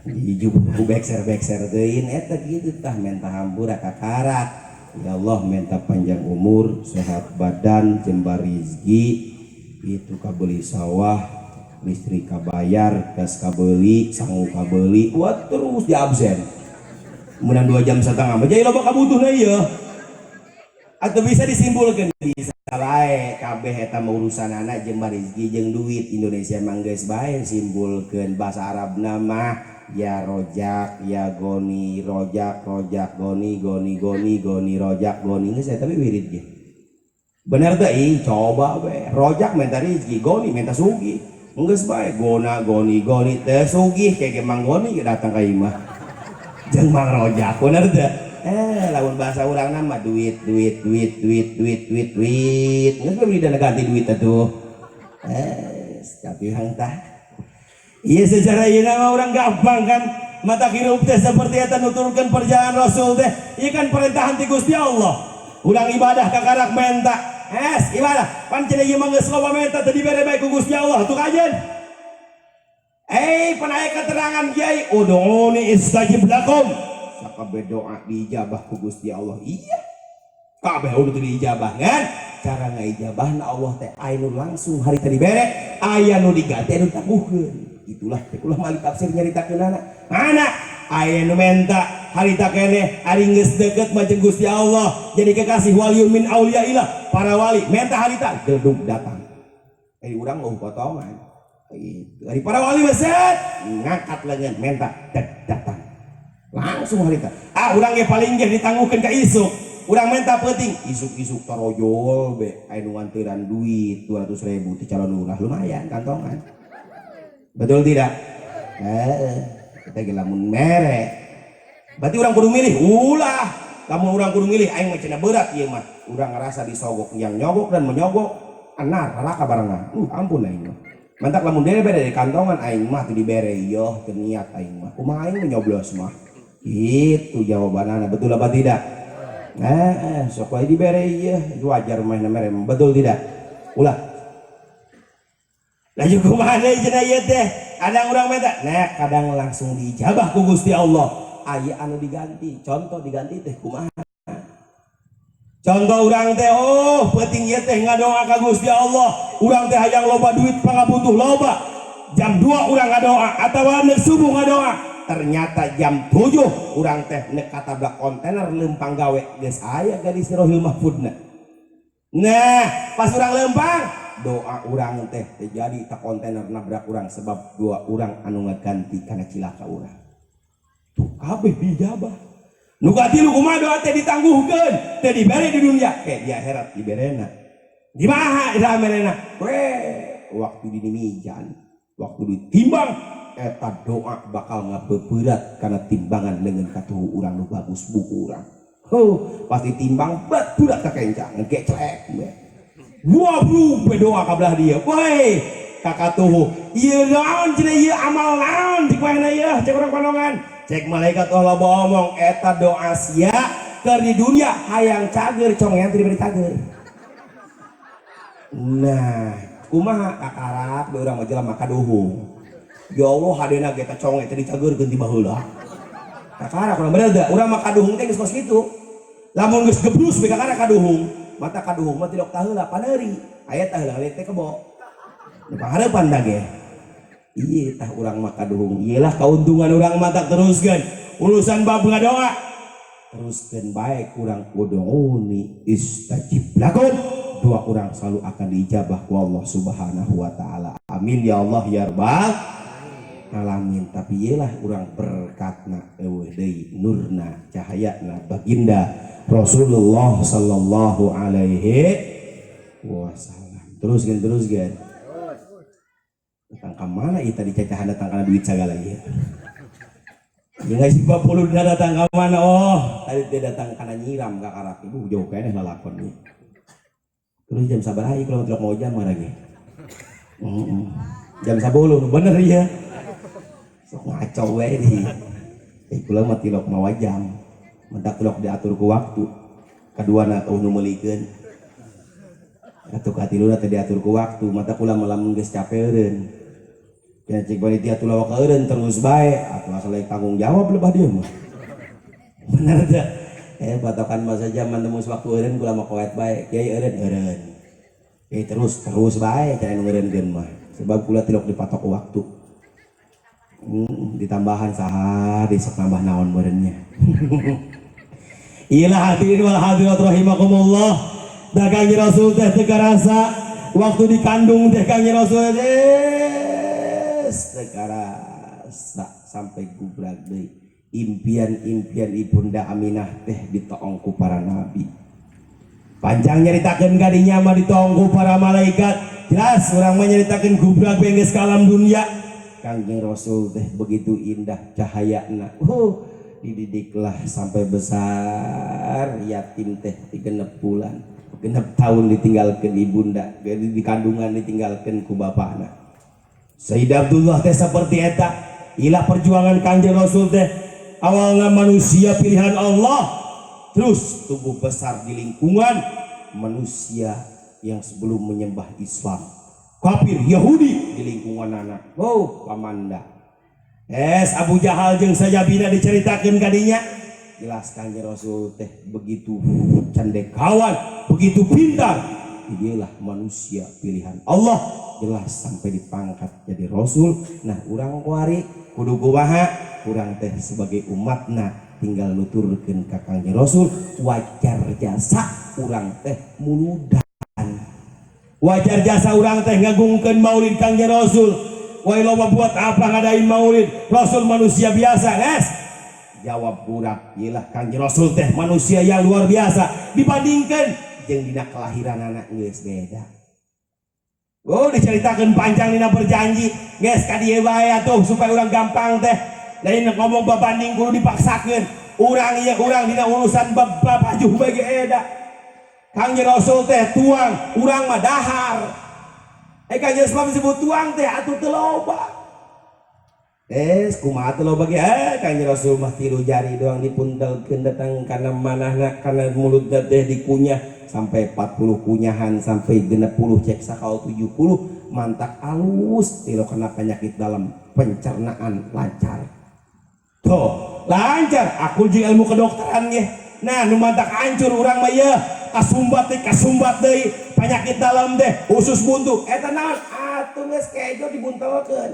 hiju ku bekser-bekser teuing eta kitu. Tah, minta hampura kakarak. Ya Allah, minta panjang umur, sehat badan, jembar rizki, itu kabeli sawah, listrik kabayar, gas kabeli, sangu kabeli. Buat terus di absen menang 2 jam setengah jadi loba kabutuhna ieu. Atau bisa disimpulkan, bisa bae kabeh eta mah urusan anak jembar rezeki jeung duit. Indonesia mah geus bae simpulkeun bahasa Arab nama ya rojak ya goni, rojak rojak goni, goni goni goni rojak goni. Geus eta wirid ge bener teh. Ih, coba we rojak minta rezeki, goni minta sugih. Geus bae gona goni goni teh sugih kayak Mang Goni datang ka imah jeung Mang Rojak, bener teh? Eh, lamun bahasa urang nama duit duit duit duit duit duit duit, geus beli dana ganti duit atuh. Eh, tapi hang tah iya, secara ieu nama orang gampang kan mata hirup teh seperti eta. Nuturkeun perjalanan Rasul teh ieu kan perintah ti Gusti Allah. Urang ibadah kakarak menta es ibadah pan cenah ieu mah geus loba menta teu dibere bae ku Gusti Allah tuh kajen. Eh, pan aya keterangan kiai, ud'uni astajib lakum, sakabeh doa diijabah ku Gusti Allah. Iya, kabeh udah diijabah kan cara ngaijabahna Allah teh aya nu langsung hari tadi bere, aya nu diganti, anu ditangguhkeun. Itulah teh ulah mali tafsir nyaritakeunana mana aya nu menta harita keneh, ari geus deket mah jeung Gusti Allah, jadi kekasih, waliyun min auliyaillah, para wali menta harita geldug datang. Eh, urang mau potongan itu ari para wali beset ngangkat lengan menta datang langsung harita. Ah, urang ge paling ge ditangguhkeun ka isuk. Urang menta penting isuk-isuk tarojol be aya nu nganteran duit 200 ribu ti calon lurah, lumayan kantongan, betul tidak? Eh, kita ge lamun mere berarti urang kudu milih. Ulah, lamun urang kudu milih aing mah cenah berat ieu mah. Urang ngerasa disogok, yang nyogok dan menyogok anar neraka barengan. Ampun aing mah. Mantak lamun dere bere di kantongan aing mah teu dibere ieu teu niat aing mah, kumaha aing menyoblos mah. Itu jawabanana, betul apa tidak? Eh, sok wae dibere ieu wajar mah mere, betul tidak? Ulah. Laju kumaha deui cenah ieu teh? Kadang urang minta, nah kadang langsung diijabah ku Gusti Allah. Aya anu diganti, contoh diganti teh kumaha? Contoh urang teh, oh penting ieu teh ngadoa ka Gusti Allah. Urang teh hayang loba duit, pangabutuh loba. Jam 2 urang ngadoa atawa nek subuh ngadoa. Ternyata jam 7 urang teh nek katabrak kontainer lempang gawe, geus aya gadis Rohil Mahfudna. Nah, pas urang lempang doa urang teh terjadi tak kontainer nabrak urang, sebab doa urang anu ngaganti kana cilaka urang. Tuh kabeh dijabah. Nu katilu kumaha? Doa teh ditangguhkeun, teh dibere di dunia, kayak di akhirat diberena. Di mana ira merena? We, waktu di mizan, waktu ditimbang eta doa bakal ngabeberat karena timbangan dengan katuhu urang nu bagus buku urang. Oh, pasti timbang bet budak kakencang, ngeclek we. Wah, bro, doa kabelah dia. Woi, kakak tuh, ieu naon cenah ieu, amal naon cik mana ieu, cek urang Panongan. Cek malaikat Allah omong eta doa sia keur di dunia hayang cager, congean teu diberi cager. Nah, kumaha kakarak be urang mah jelema kaduhung. Ya Allah, hadena ge ta conge teh dicageurkeun ti baheula. Kakarak urang, bener teu? Urang mah kaduhung teh geus kos kitu. Lamun geus gebrus be kakara kaduhung, mata kaduhung mah tilok taheula paneuri. Aya taheula teh kebo. Nu pangareupan da ge. Iya tah urang mah kaduhung. Iyalah keuntungan urang mah tak teruskeun. Urusan bab ngadoa. Teruskeun bae kurang ud'uni astajib lakum. Doa urang selalu akan diijabah ku Allah Subhanahu wa taala. Amin ya Allah ya rabbal alamin. Tapi iyalah urang berkatna eueuh deui nurna cahayana baginda Rasulullah sallallahu alaihi wasallam. Teruskeun, teruskeun. Datang ke mana ieu tadi cacahan datang karena duit segala ieu. Ya nggak sih 40 datang ke mana? Oh, tadi dia datang karena nyiram ke karak. Ibu jauh kayaknya lalakon nih. Terus jam sabaraha ieu kalau tidak mau jam lagi. Jam 10 bener ya. Sok ngaco we di. Kula mah tilok mawa jam. Mentak tilok diatur ku waktu. Kaduana eueuh nu meulikeun. Atuh katiluna teh diatur ku waktu, mata kula mah lamun geus capek eureun. Ya cik panitia tuh lawak eureun terus bae, atuh asal tanggung jawab lebah dia mah. Bener teh. Patokan masa zaman tembus waktu eureun kula mah koet bae, kiai eureun eureun. Terus terus bae cai nu ngeureunkeun mah. Sebab kula tilok dipatok waktu. Ditambahan saha di sok nambah naon meureunnya. Iyalah hadirin wal hadirat rahimakumullah. Da Kangjeng Rasul teh teu karasa waktu dikandung teh Kangjeng Rasul teh teu karasa sampai gubrak deui. Impian-impian Ibunda Aminah teh ditoong ku para nabi. Panjang nyaritakeun ka dinya mah ditoong ku para malaikat. Jelas urang mah nyaritakeun gubrak we geus ka alam dunya. Kangjeng Rasul teh begitu indah cahayana. Dididiklah sampai besar yatim teh di genep bulan. Genep tahun ditinggalkan ibunda, jadi di kandungan ditinggalkan ku bapakna. Sayyid Abdullah teh seperti eta. Ilah perjuangan Kangjeng Rasul teh awalnya manusia pilihan Allah, terus tumbuh besar di lingkungan manusia yang sebelum menyembah Islam, kafir Yahudi di lingkungan anak. Oh, pamanda. Es Abu Jahal jeung sajabina diceritakeun kadinya. Jelas Kangjeng Rasul teh begitu cendekawan, begitu pintar. Inilah manusia pilihan Allah. Jelas sampai dipangkat jadi rasul. Nah, urang kuari kudu kumaha? Urang teh sebagai umatna tinggal nuturkeun ka Kangjeng Rasul, wajar jasa urang teh muludan. Wajar jasa urang teh ngagungkeun maulid Kangjeng Rasul. Wai loba buat apa ngadain maulid? Rasul manusia biasa, guys. Jawab kurang, iyalah Kangjeng Rasul teh manusia yang luar biasa dibandingkan jeung dina kelahiran anak geus beda. Oh, diceritakan panjang dina berjanji, geus ka dieu bae atuh supaya urang gampang teh. Lain ngomong babanding kudu dipaksakeun. Urang ieu urang dina urusan bab pajuh bae ge eda. Kangjeng Rasul teh tuang, urang mah dahar. Kangjeng Rasul disebut tuang teh atuh teu loba. Kumaha teu loba ge? Kangjeng Rasul mah 3 jari doang dipuntelkeun datang kana manahna, kana mulutna teh dikunyah sampai 40 kunyahan sampai 60 cek sakal 70 mantak alus tilo kena penyakit dalam pencernaan lancar. Tuh, lancar aku jeung ilmu kedokteran ge. Nah, nu mantak hancur urang mah yeuh, kasumbat deui, kasumbat deui, penyakit dalam deh, usus buntu. Eta naon? Atuh geus kejo dibuntelkeun.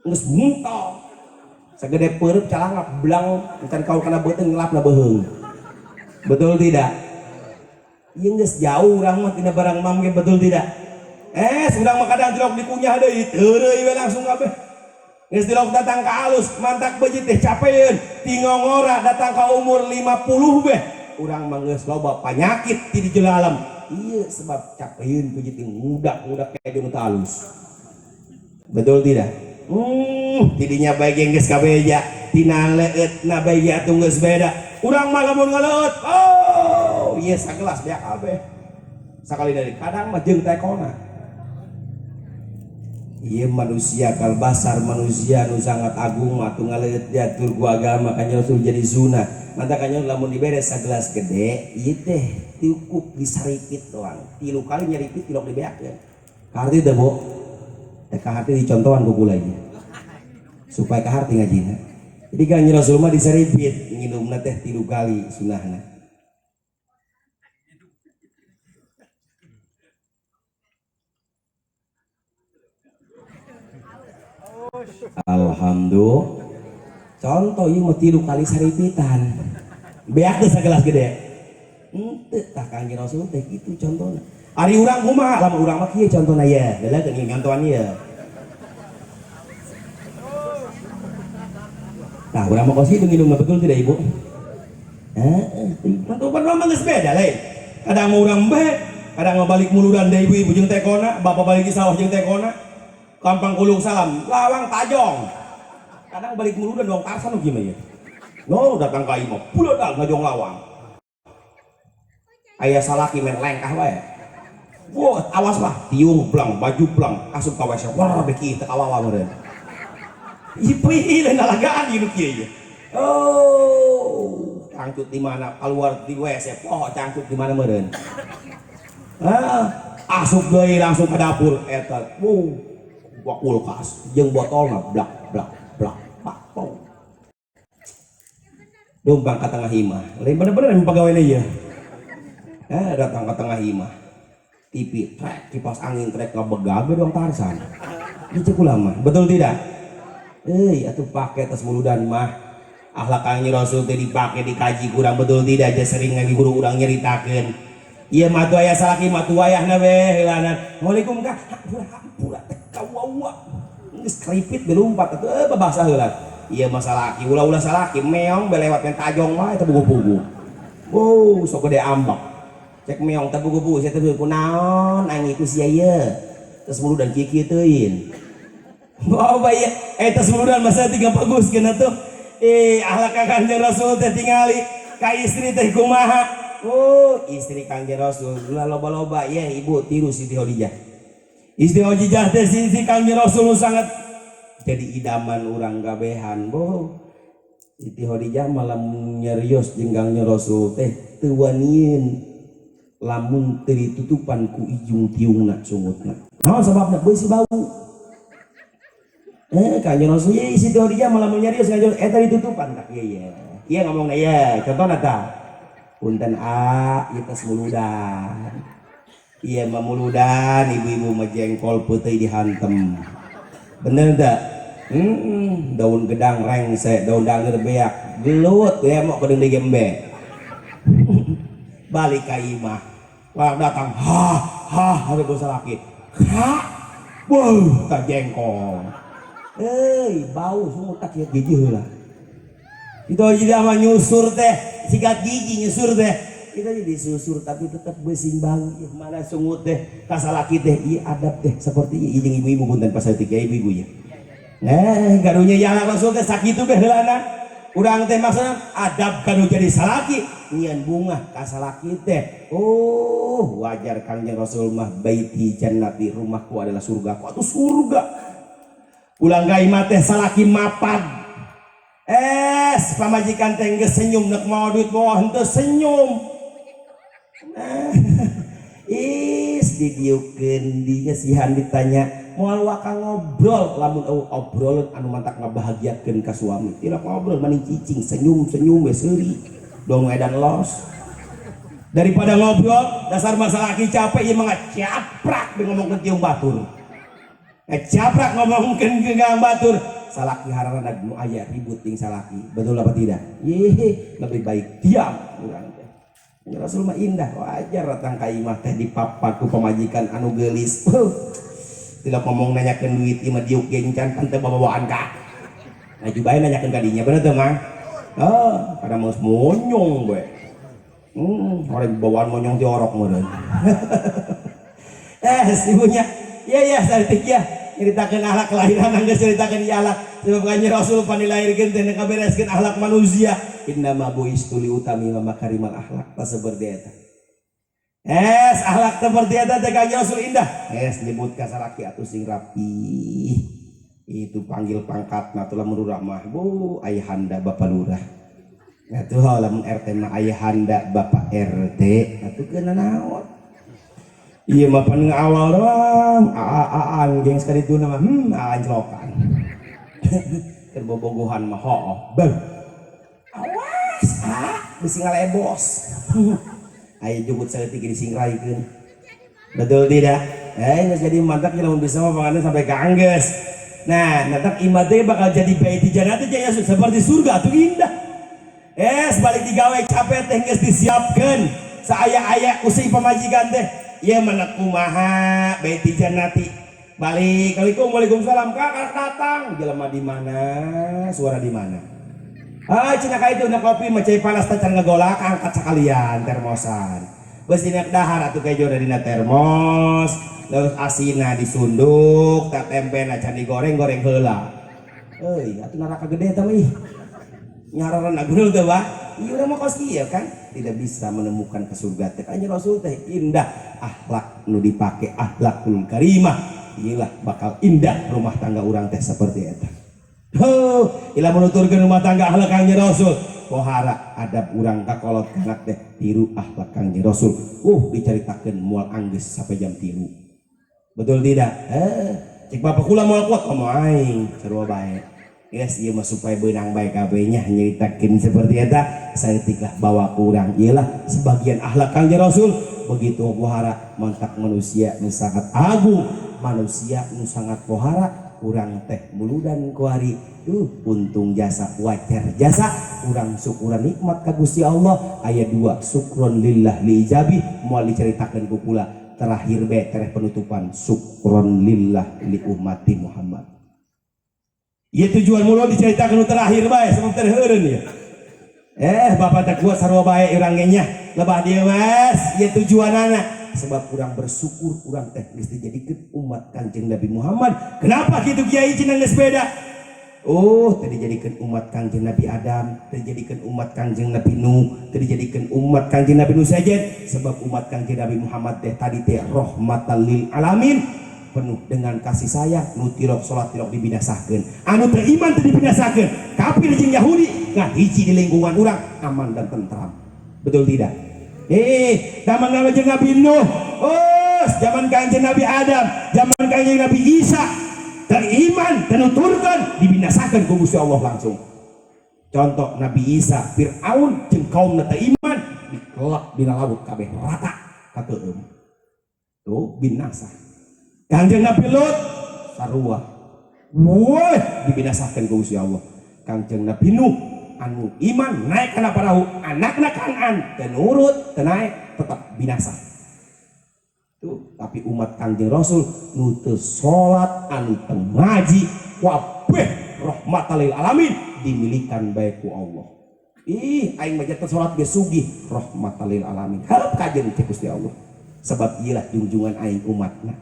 Geus buntel. Sagede peureub calangap belang encan kau kana beuteung ngelapna beuheung. Betul tidak? Ieu geus jauh urang mah tina barang mam ge, betul tidak? Urang mah kadang tilok dikunyah deui, teureui we langsung kabeh. Geus tilok datang ka alus, mantak beujit teh capeun, tingongora datang ka umur 50 beh. Urang mah geus loba panyakit ti di alam. Ieu sebab capeun beujit teh ngudak-ngudak kayak nu alus. Betul tidak? Tidinya bae ge geus kabeja, tina leueutna bae ge atuh geus beda. Urang mah lamun ngaleueut, oh, ieu sagelas beak kabeh. Sakali dari kadang mah jeung tekona. Ieu manusia kalbasar, manusia nu sangat agung mah atuh ngaleueut diatur ku agama kanjeng Rasul jadi sunah. Manta kanjeng lamun diberes sagelas gede, ieu teh cukup disaripit doang. 3 kali nyaripit tilok dibeakeun. Kaharti teh, Bu? Teh kaharti dicontohan ku kula ieu. Supaya kaharti ngajina. Jadi kanjeng Rasul mah disaripit nginumna teh 3 kali sunahna. Alhamdulillah. Contoh ieu mah 3 kali saripitan. Beak teh sagelas gede. Henteu tah Kangjeng Rasul teh kitu contohna. Ari urang kumaha? Lamun urang mah kieu contohna ye. Geuleuh geuning nyontohan ieu. Nah, urang mah kos kitu nginum mah, betul tidak Ibu? Heeh, tentu pan mah geus beda lain. Kadang mau urang bae, kadang mah balik muludan deh ibu-ibu jeung tekona, bapak balik di sawah jeung tekona. Kampang kulung salam, lawang tajong. Kadang balik muludan dong tarsan gimana ya? No, datang ka imah, puledag ngajong lawang. Aya salaki main lengkah wae. Wah, awas lah, tiung blang, baju blang, asup ka WC, wah beki teu kawawa meureun. Ieu lain lalagaan ieu nu kieu ieu. Oh, cangcut di mana, keluar di WC, poho cangcut di mana meureun. Ah, asup deui langsung ke dapur eta. Wuh, buka kulkas jeung botolna blak blak blak pak pong. Dumpang ka tengah imah. Lain bener-bener emang pegawai ieu. Eh, datang ke tengah imah. TV trek, kipas angin trek ngabegag we doang Tarsan. Ini cek ulama, betul tidak? Eh, atuh pake tas muludan mah. Akhlak Kangjeng Rasul teh dipake dikaji kurang, betul tidak, aja sering lagi guru urang nyeritakeun. Ieu mah tuh aya salaki mah tuh wayahna we heulana. Assalamualaikum Kak. Hampura hampura teh kawawa. Geus keripit dilumpat atuh eh babasa heula. Ieu mah salaki ulah-ulah salaki meong belewat yang tajong wae teh pugu-pugu. Oh, sok gede ambak. Cek meong teh pugu-pugu sia teh kunaon aing iku sia ieu. Terus muludan kieu-kieu teuing. Oh, bae eta muludan masa tiga bagus kena tuh. Eh, akhlak Kangjeng Rasul teh tingali ka istri teh kumaha. Oh, istri Kangjeng Rasul ulah loba-loba ya ibu tiru Siti Khadijah. Istri Khadijah teh Siti Kangjeng Rasul sangat jadi idaman urang kabehan. Boh. Siti Khadijah malah nyerios jeung Kangjeng Rasul teh teu wanieun lamun teu ditutupan ku ijung tiungna sungutna. Naon sababna? Beusi bau. Eh, Kangjeng Rasul ye Siti Khadijah malah nyarios Kangjeng eta ditutupan tak ieu ye. Ieu ngomongna ye, contohna tah. Punten a, ieu tos muludan. Ieu mah muludan, ibu-ibu mah jengkol peuteui dihantem. Bener teu? Daun gedang rengse, daun dangeur beak, gelut ya mau kedeung digembe. Balik ka imah. Wah datang, ha ha ada bos laki. Ha. Wah, tak jengkol. Eh, bau sungut tak ya gigi heula. Itu jadi sama nyusur teh, sikat gigi nyusur teh. Kita jadi susur tapi tetap besing bau. Ih, mana sungut teh, kasalaki teh, iya adab teh seperti iya jeung ibu-ibu punten pas ya ibu-ibu ya. Eh, garunya ya Rasul teh sakitu beh heulana. Urang teh maksudna adab kanu jadi salaki, nyian bunga kasalaki teh. Oh, wajar Kangjeng Rasul mah baiti jannati, rumahku adalah surga. Atuh surga. Ulang ka imah teh salaki mapan. Es pamajikan teh geus senyum nek mau duit mau henteu senyum. Is didiukeun dingesihan ditanya moal waka ngobrol lamun eueuh obrolan anu mantak ngabahagiakeun ka suami. Tidak ngobrol maning cicing senyum-senyum we seuri dong edan los. Daripada ngobrol dasar masalah laki capek ieu mah ngacaprak di ngomongkeun tiung batur. Ngacaprak ngomongkeun gegang batur. Salaki hararana nu aya ribut ting salaki. Betul apa tidak? Ye, lebih baik diam urang teh. Ya Rasul mah indah wajar datang ka imah teh dipapak ku pamajikan anu geulis. Tidak ngomong nanyakeun duit ieu mah diuk gencan pan teu babawaan ka. Laju bae nanyakeun ka dinya bener teu Mang? Oh, kada mau monyong we. Orang bawaan monyong tiorok meureun. Eh, ibunya. Iya iya saeutik ya. Nyeritakeun akhlak kelahiran geus nyeritakeun ieu akhlak. Sebab Kanjeng Rasul pan dilahirkeun teh ngabereskeun akhlak manusia. Innama buistu li utammima makarimal akhlak. Tah seperti eta. Es akhlak seperti eta teh Kanjeng Rasul indah. Es nyebut ka salaki atuh sing rapi. Itu panggil pangkat tuh lamun lurah mah bu ayahanda bapak lurah. Atuh lamun RT mah ayahanda bapak RT atuh keuna naon. Iya mah pan awal doang, aan geng sekali itu nama, anjlokan. Keur bobogohan mah hooh, beuh. Awas, ah, bisi ngalebos. Aya jugut saeutik disingraikeun. Betul tidak? Eh, geus jadi mantak lamun bisa mah panganten sampai ka anggeus. Nah, nanti imah teh bakal jadi baiti jannati jaya seperti surga tuh indah. Eh, balik digawe capek teh geus disiapkeun. Saaya-aya usih pamajikan teh. Ieu mana kumaha baiti jannati. Balik, Assalamualaikum, waalaikumsalam. Kak, datang. Jelema di mana? Suara di mana? Ah, cina ka itu na kopi mah cai panas teh can ngagolak angkat sekalian termosan. Geus dina dahar atuh kejo dina termos, terus asina disunduk, tak tempena can digoreng goreng heula. Euy, atuh neraka gede eta mah ih. Nyararan gundul teh bah. Iya, urang mah kos kieu kan tidak bisa menemukan ke surga teh. Kanjeng Rasul teh indah akhlak nu dipake, akhlakul karimah. Iyalah, bakal indah rumah tangga urang teh seperti eta. Huh, ilah menuturkeun rumah tangga akhlak Kanjeng Rasul. Pohara adab urang ka kolot kanak teh tiru akhlak Kanjeng Rasul. Dicaritakeun moal anggeus sampai jam 3. Betul tidak? Eh, cek bapak kula moal kuat komo aing, sarua bae. Yes, ieu mah supaya beunang bae kabeh nya nyaritakeun seperti eta, saeutik lah bawa ku urang. Iyalah sebagian akhlak Kanjeng Rasul begitu pohara, mantak manusia nu sangat agung, manusia nu sangat pohara urang teh muludan kuari. Untung jasa, wajar jasa urang syukuran nikmat ka Gusti Allah. Aya dua, syukron lillah li ijabi, moal diceritakeun ku kula. Terakhir be tereh penutupan, syukron lillah li ummati Muhammad. Ieu tujuan mulut diceritakan nu terakhir bae sebab terheureun ya. Eh, bapak tak kuat, sarua bae urang ge nya. Lebah dieu Mas, ieu tujuanana sebab urang bersyukur urang teh geus dijadikeun umat Kanjeng Nabi Muhammad. Kenapa kitu, Kiai? Cenah geus beda. Oh, tadi dijadikan umat Kanjeng Nabi Adam, tadi dijadikan umat Kanjeng Nabi Nuh, tadi dijadikan umat Kanjeng Nabi Nuh saja. Sebab umat Kanjeng Nabi Muhammad teh tadi teh rahmatan lil alamin, penuh dengan kasih sayang. Nu tirok salat tirok dibinasakeun, anu teu iman teu dibinasakeun, kafir jeung Yahudi ngan hiji di lingkungan urang aman dan tentram. Betul tidak? Eh, zaman Kanjeng Nabi Nuh, oh, zaman Kanjeng Nabi Adam, zaman Kanjeng Nabi Isa, teriman tenuturkan dibinasakan ku Gusti Allah langsung. Contoh Nabi Isa, Fir'aun jeung kaum teu iman dikelak dina laut kabeh rata kakeum. Tuh binasa. Kanjeng Nabi Lut sarua. Wah, dibinasakan ku Gusti Allah. Kanjeng Nabi Nuh anu iman naik kana parahu, anakna Kanaan teu nurut, teu naik, tetap binasa. Tuh, tapi umat Kanjeng Rasul nu teu salat, anu teu ngaji, kabeh rahmatan lil alamin dimilikan bae ku Allah. Ih, aing mah teu salat ge sugih, rahmatan lil alamin. Harap kajen cek Gusti Allah. Sebab iyalah junjungan aing umatna.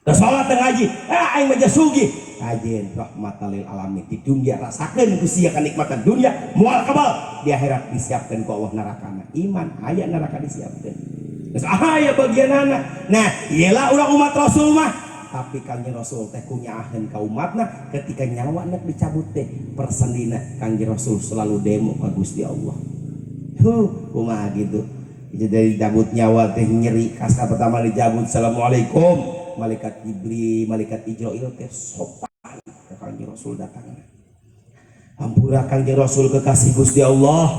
Teu salat, teu ngaji, ah aing mah sugih. Kajen rahmatan lil alamin. Di dunia rasakeun ku sia kenikmatan dunia, moal kebal di akhirat disiapkeun ku Allah nerakana. Iman aya neraka disiapkeun. Geus aya bagianana. Nah, iyalah urang umat Rasul mah. Tapi Kanjeng Rasul teh kunyaaheun ka umatna ketika nyawa nek dicabut teh persendina Kanjeng Rasul selalu demo ka Gusti Allah. Huh, kumaha gitu. Jadi dicabut nyawa teh nyeri kasa pertama dicabut, assalamualaikum, malaikat Jibril, malaikat Ijrail teh sopan ke Kanjeng Rasul datang. Hampura Kanjeng Rasul, kekasih Gusti Allah,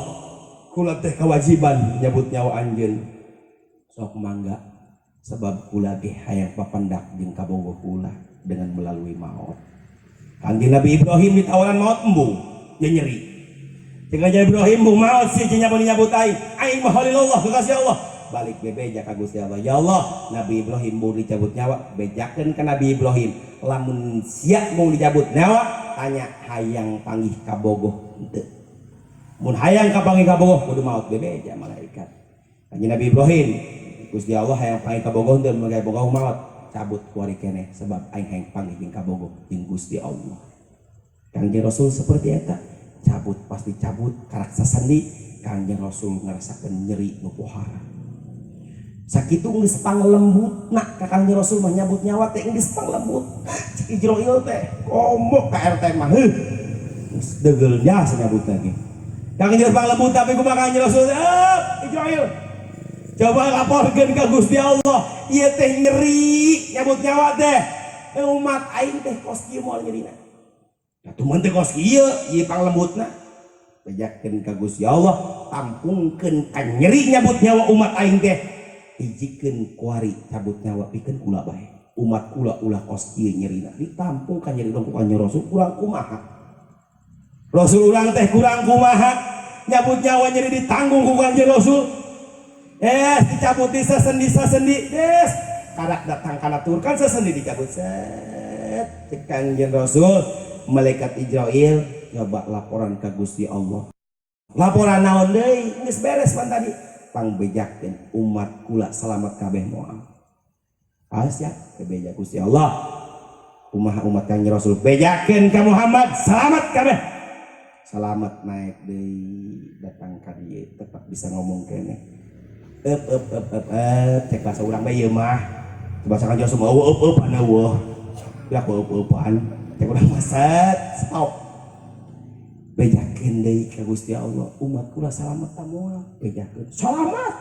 kula teh kewajiban nyabut nyawa anjeun. Sok mangga, sebab kula ge hayang papendak jeung kabogoh kula dengan melalui maut. Kanjeng Nabi Ibrahim ditawaran maut embung, dia nyeri. Cek Nabi Ibrahim, embung maut sih nyabut nyabut aing. Aing mah Khalilullah, kekasih Allah. Balik bebeja ka Gusti Allah. Ya Allah, Nabi Ibrahim mau dicabut nyawa, bejakeun ka Nabi Ibrahim. Lamun sia mau dicabut nyawa, tanya hayang panggih kabogoh henteu. Mun hayang kapanggih kabogoh kudu maut, bebeja malaikat. Kanjeng Nabi Ibrahim, Gusti Allah hayang panggih kabogoh henteu? Mun bogoh maut, cabut kuari keneh sebab aing hayang panggih jeung kabogoh jeung Gusti Allah. Kanjeng Rasul seperti eta, cabut pasti cabut karak sasandi Kanjeng Rasul ngerasakeun nyeri nu pohara. Sakitu geus panglembutna ka Kanjeng Rasul mah nyabut nyawa teh geus panglembut. Cek Ijroil teh komo ka RT mah heuh. Geus degeul nya nyabut lagi. Kanjeng panglembut, tapi kumaha Kanjeng Rasul? Eh, Ijroil, coba laporkeun ka Gusti Allah. Ieu teh nyeri nyabut nyawa teh. Eh, umat aing teh kos kieu moal nyerina. Atuh mun teh kos kieu, ieu panglembutna. Bejakeun ka Gusti Allah, tampungkeun ka nyeri nyabut nyawa umat aing teh. Hijikeun kuari cabut nyawa pikeun kula bae. Umat kula ulah kos kieu nyerina. Ditampung ka nyeri dong ku Kanjeng Rasul, kurang kumaha. Rasul urang teh kurang kumaha. Nyabut nyawa nyeri ditanggung ku Kanjeng Rasul. Eh, dicabut di sesendi sesendi, des. Karak datang kana tur kan sesendi dicabut set. Cek Kanjeng Rasul, malaikat Ijrail coba laporan ke Gusti Allah. Laporan naon deui? Geus beres pan tadi. Pangbejakeun umat kula selamat kabeh moal. Awas ya, bebeja Gusti Allah. Kumaha umat Kanjeng Rasul bejakeun ka Muhammad selamat kabeh. Salamat naik deui datang ka dieu tetap bisa ngomong keneh. Eup eup eup eup eup cek bahasa urang bae ieu mah. Bahasa kan semua eueuh eup eupan eueuh. Ya ku eup eupan. Cek urang mah set stop. Bejakeun deui ka Gusti Allah, umat kula salamet ta moal? Bejakeun. Salamat.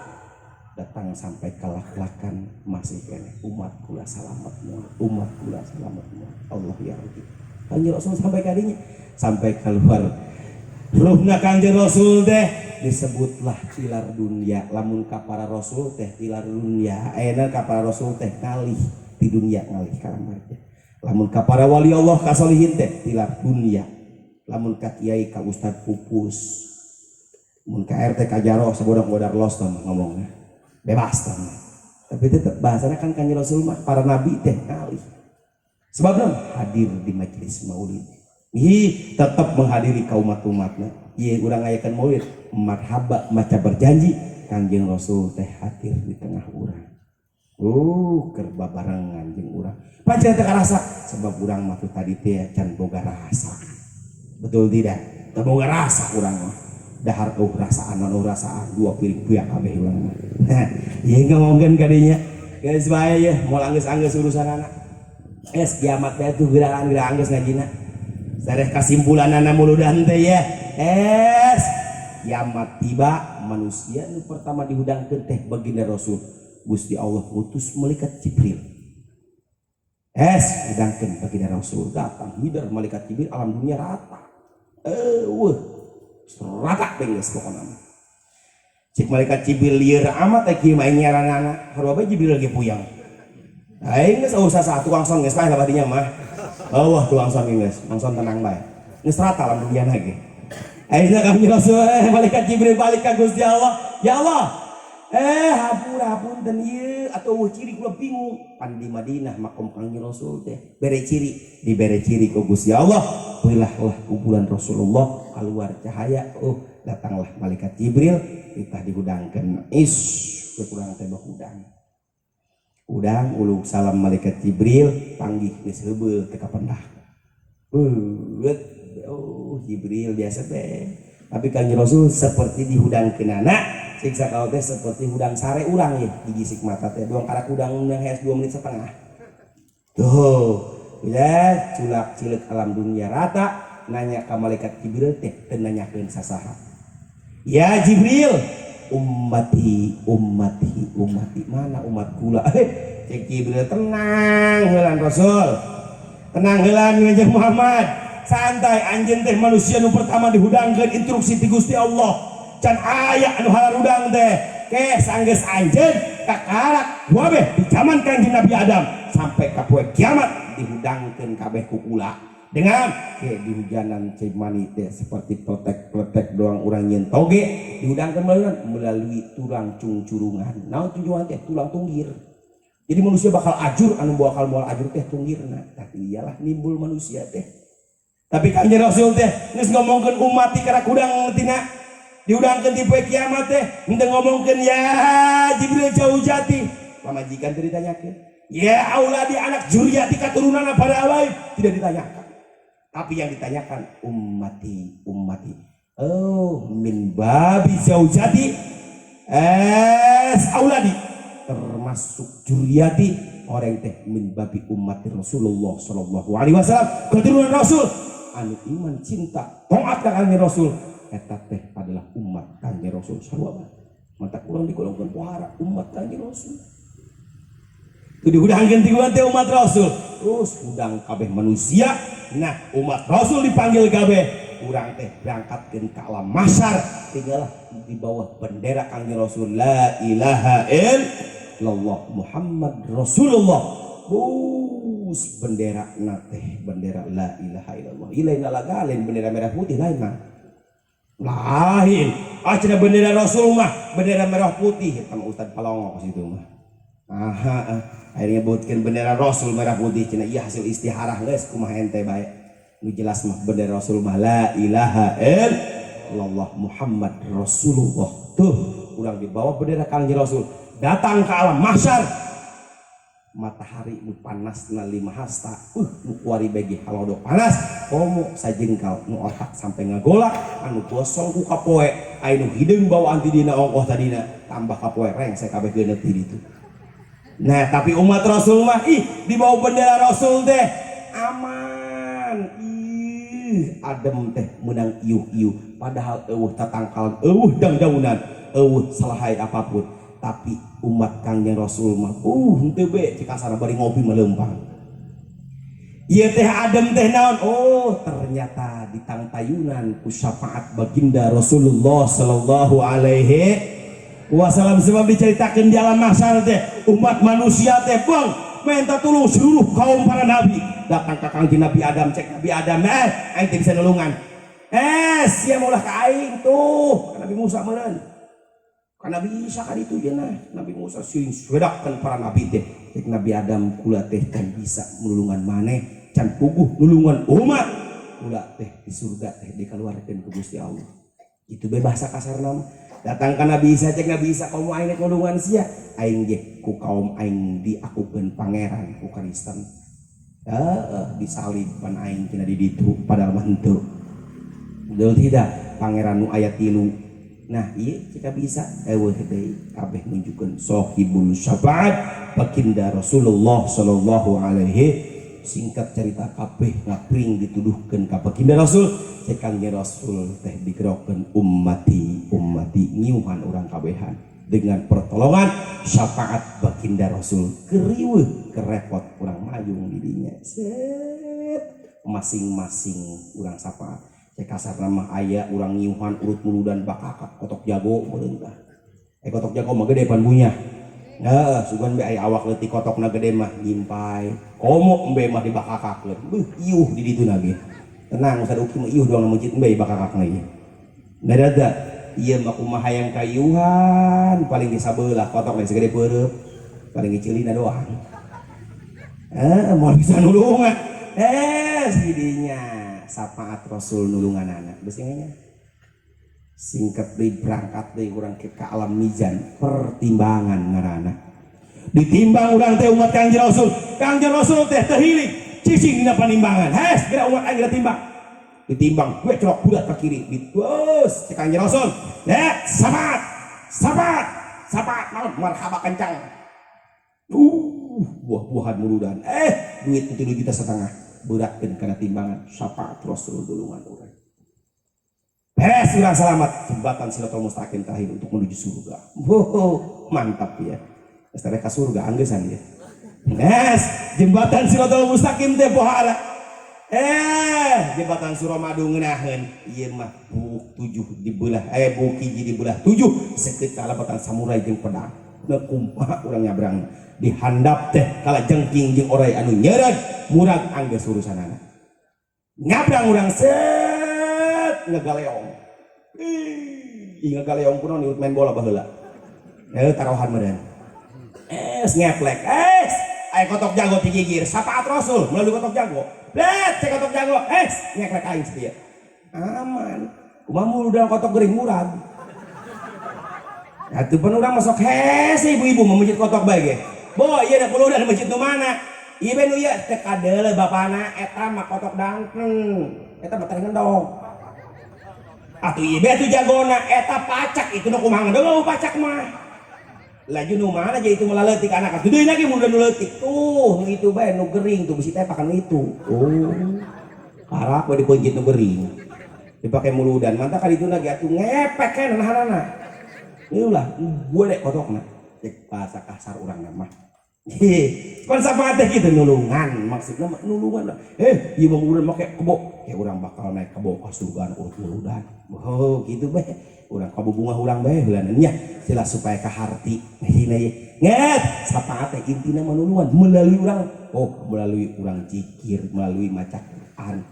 Datang sampai ke lak-lakan masih keneh umat kula salamet moal, umat kula salamet moal. Allah ya Rabbi. Kanjeng Rasul sampai kadinya sampai keluar ruhna Kanjeng Rasul teh disebutlah tilar dunia. Lamun ka para rasul teh tilar dunia, ayeuna ka para rasul teh ngalih di dunia, ngalih ka alam barzah. Lamun ka para wali Allah, ka solihin teh tilar dunia. Lamun ka kiai, ka ustad pupus, mun ka RT, ka jaro sabodok bodar los tah ngomongnya bebas tah. Tapi tetap bahasanya kan Kanjeng Rasul mah, para nabi teh ngalih. Sebab hadir di majelis maulid. Ih, tetap menghadiri kaum umat-umatnya. Iya, urang ngayakeun maulid, marhaba maca berjanji Kanjeng Rasul teh hadir di tengah urang. Keur babarengan jeung urang. Pancen teh karasa sebab urang mah tuh tadi teh can boga rasa. Betul tidak? Teu boga rasa urang mah. Dahar rasaan non rasaan dua piring buya kabeh urang mah. Nah, ieu ngomongkeun kadinya. Geus bae ye, moal anggeus-anggeus urusanana. Es kiamat teh tuh gerakan-gerakan geus ngajina. Sareh kasimpulanana muludan teh ya. Es kiamat tiba, manusia nu pertama dihudangkeun teh baginda Rasul. Gusti Allah utus malaikat Jibril. Es hudangkeun baginda Rasul datang hider malaikat Jibril, alam dunia rata. Eueuh rata geus pokona mah. Cik malaikat Jibril lieur amat teh kieu mah nyaranana. Sarua bae Jibril lagi puyang. Aing geus usah sah tukang son geus paeh lah badinya mah. Oh, tukang son geus, tukang son tenang bae. Geus rata alam dunia ge. Akhirnya kami Rasul, malaikat Jibril balik ka Gusti Allah. Ya Allah, hampura hapunten ieu atuh eueuh ciri, kula bingung. Pan di Madinah makom Kangjeng Rasul teh bere ciri, dibere ciri ku Gusti Allah. Belahlah kuburan Rasulullah, keluar cahaya. Oh, datanglah malaikat Jibril, ditah dihudangkeun. Is, kurang teh hudang. Udang uluk salam malaikat Jibril, panggih geus heubeul teu kapendak. Beuet, oh Jibril biasa teh. Tapi Kangjeng Rasul seperti dihudangkeunana, siksa kalau teh seperti hudang sare urang ya, digisik mata teh doang karak hudang yang hees 2 menit setengah. Tuh, ya culak cilik alam dunia rata, nanya ka malaikat Jibril teh teu nanyakeun sasaha. Ya Jibril, ummati ummati ummati, mana umat kula? Cek Jibril, tenang heulan Rasul, tenang heulan Kanjeng Muhammad, santai. Anjeun teh manusia nu pertama dihudangkeun instruksi ti Gusti Allah, can aya anu halarudang teh. Ke sanggeus anjeun kakarak wabeh di zaman Kanjeng Nabi Adam sampai ka poe kiamat dihudangkeun kabeh ku kula. Dengan ke dihujanan cemani teh seperti pletek-pletek doang urang nyeun toge dihudangkeun melalui tulang cungcurungan. Naon tujuan teh? Tulang tunggir. Jadi manusia bakal ajur, anu bakal moal ajur teh tunggirna. Tapi iyalah nimbul manusia teh. Tapi Kanjeng Rasul teh geus ngomongkeun umat di karak hudang tina dihudangkeun di poe kiamat teh henteu ngomongkeun ya Jibril jauh jati pamajikan teh ditanyakeun, ya auladi anak juriati katurunan pada awai tidak ditanyakan. Tapi yang ditanyakan ummati ummati. Oh, min babi zaujati es auladi termasuk juriati orang teh min babi ummati Rasulullah sallallahu alaihi wasallam, keturunan Rasul anu iman, cinta, taat ka Kangjeng Rasul, eta teh adalah umat Kangjeng Rasul sarua. Mata kurang digolongkeun pohara umat Kangjeng Rasul. Itu dihudangkeun ti teh umat Rasul. Terus hudang kabeh manusia. Nah, umat Rasul dipanggil kabeh. Urang teh berangkatkeun ka alam mahsyar, tinggal di bawah bendera Kangjeng Rasul, la ilaha illallah Muhammad Rasulullah. Bus bendera na teh bendera la ilaha illallah. Ilain lain bendera merah putih lain mah. Lain. Ah, cenah bendera Rasul mah bendera merah putih sama Ustad Palongok situ mah. Aha, akhirnya buatkan bendera Rasul merah putih cenah, iya hasil istiharah geus kumaha ente bae. Nu jelas mah bendera Rasul mah la ilaha illallah Muhammad Rasulullah. Tuh, urang di bawah bendera Kangjeng Rasul datang ke alam mahsyar. Matahari nu panasna 5 hasta, nu kuari bagi halodo panas komo sajengkal, nu otak sampai ngagolak, anu gosong ku kapoe, anu hideung bawaan ti dina ongkoh tadina tambah kapoe, rengse kabeh geuneup di ditu. Nah, tapi umat Rasul mah ih, di bawah bendera Rasul teh aman, ih, adem teh menang iuh-iuh, padahal euweuh tatangkalan, euweuh dangdaunan, euweuh salahai apapun, tapi umat Kangjeng Rasul mah henteu be cek kasarna bari ngopi melempang. Ieu teh adem teh naon? Oh, ternyata ditangtayunan ku syafaat baginda Rasulullah sallallahu alaihi wasallam, sebab diceritakan di alam mahsyar teh umat manusia teh bang minta tolong seluruh kaum para nabi datang ke Kangjeng Nabi Adam. Cek Nabi Adam, "Eh, aing teh bisa nulungan." "Eh, sia maulah ka aing tuh." Ka Nabi Musa meureun, ka Nabi Isa kan itu nah Nabi Musa sing swedakeun para nabi teh. Cek Nabi Adam, "Kula teh can bisa nulungan maneh, can puguh nulungan umat. Kula teh di surga teh dikeluarkeun ku Gusti Allah." Itu be bahasa kasar mah. Datang ka Nabi Isa, cek Nabi Isa, "Komo aing nulungan sia, aing ge ku kaum aing diakukeun pangeran ku Kristen, heeh, disalib pan aing cenah di ditu, padahal mah henteu." Betul tidak? Pangeran nu aya tilu. Nah, iya jika bisa euweuh deui, kabeh nunjukkeun sahibul syafaat baginda Rasulullah sallallahu alaihi. Singkat cerita, kabeh ngapring dituduhkeun ka baginda Rasul. Cek Kangjeng Rasul teh digerokeun, "Ummati, ummati," ngiuhan urang kabehan dengan pertolongan syafaat baginda Rasul. Keriweuh kerepot urang mayung didinya, set masing-masing urang syafaat. Cek kasar mah aya urang ngiuhan urut muludan bakakak kotok jago meureun tah. Eh, kotok jago mah gede pan bunya. Heeh, sugan be aya awak leutik, kotokna gede mah nyimpai. Komo embe mah dibakakakeun. Beuh, iuh di ditu ge. Tenang, Ustaz Uki mah iuh doang masjid embe bakakakna ieu. Nah, da ieu mah kumaha yang kayuhan paling ge sabelah kotokna segede peureub. Paling ge ceulina doang. Eh, moal bisa nulungan. Eh, sidinya syafaat Rasul nulungan anak. Beusinya singkat deui, berangkat deui urang ke alam mizan, pertimbangan ngaranna. Ditimbang urang teh umat Kangjeng Rasul. Kangjeng Rasul teh teu hiling cicing dina panimbangan. Hes, geura umat aing geura timbang. Ditimbang gue celok bulat ke kiri. Terus cek Kangjeng Rasul, "Ya, sabat. Sabat. Sabat naon? Marhaba kencang." Buah-buahan muludan. Eh, duit 3,5 juta beratkeun kana timbangan, syafaat Rasul dulungan urang. Beres, urang selamat, jembatan Siratal Mustaqim terakhir untuk menuju surga. Wow, mantap ya. Geus ka surga anggesan ya. Yes, jembatan Siratal Mustaqim teh pohara. Eh, jembatan Suramadu ngeunaheun. Ieu mah buuk tujuh dibelah, eh, buuk hiji dibelah tujuh, saeukeut kalabatan samurai jeung pedang. Nah, kumaha urang nyabrang? Di handap teh kala jengking jeung orai anu nyeureud murag, anggeus urusanana. Nyabrang urang, set, ngagaleong. Ih, ngagaleong kunaon niut main bola baheula. Eh, taruhan meureun. Eh, ngeplek. Eh, aya kotok jago digigir. Syafaat Rasul melalui kotok jago. Let, cek kotok jago. Eh, ngeplek aing setia. Aman. Kumaha muludan kotok gering murag. Atuh pan urang masuk hese ibu-ibu memejit kotok bae ge. Bo, ieu da muludan masjid nu mana? Ieu be nu ieu teh kadeuleu bapana, eta mah kotok dangken. Eta mah teh ngendog. Atuh ieu be atuh jagona, eta pacak itu nu kumaha ngendog pacak mah. Laju nu mana aja itu malah leutik anak atuh deui lagi muludan nu leutik. Tuh, nu itu bae nu gering tuh bisi teh pakan itu. Oh. Karak we dipencit nu gering. Dipake muludan, mantap kali itu lagi atuh ngepek kan nahanana. Inilah gue dek kotokna. Cek bahasa kasar urang mah. Pan sama teh gitu nulungan, maksudnya mah nulungan lah. Eh, ieu mah muludan make kebo, ya urang bakal naik kebo ka surga urut muludan. Oh, gitu bae. Urang kabubungah urang bae heula nya, jelas supaya kaharti. Hina ye. Nget, sapa teh intina mah nulungan melalui urang. Oh, melalui urang zikir, melalui maca Quran.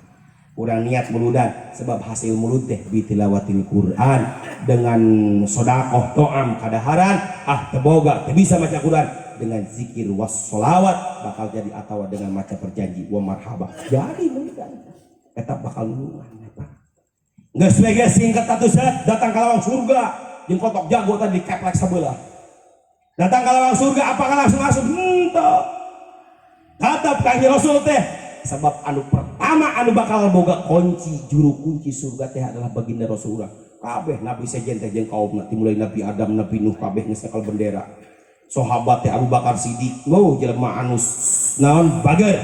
Urang niat muludan sebab hasil mulut teh bitilawatil Quran dengan sodakoh to'am kadaharan, ah teboga teu bisa maca Quran, dengan zikir wassolawat bakal jadi, atau dengan maca berjanji wa marhaba jadi muludan, eta bakal nulungan eta. Geus we geus singkat atuh, set datang ka lawang surga jeung kotok jago tadi keplek sebelah. Datang ka lawang surga, apakah langsung masuk? Henteu. Tetap Kangjeng Rasul teh, sebab anu pertama anu bakal boga kunci, juru kunci surga teh adalah baginda Rasulullah. Kabeh nabi sejen teh jeung kaumna, dimulai Nabi Adam, Nabi Nuh, kabeh geus nyekel bendera. Sahabat teh Abu Bakar Siddiq, wow, jelema anu naon, bager,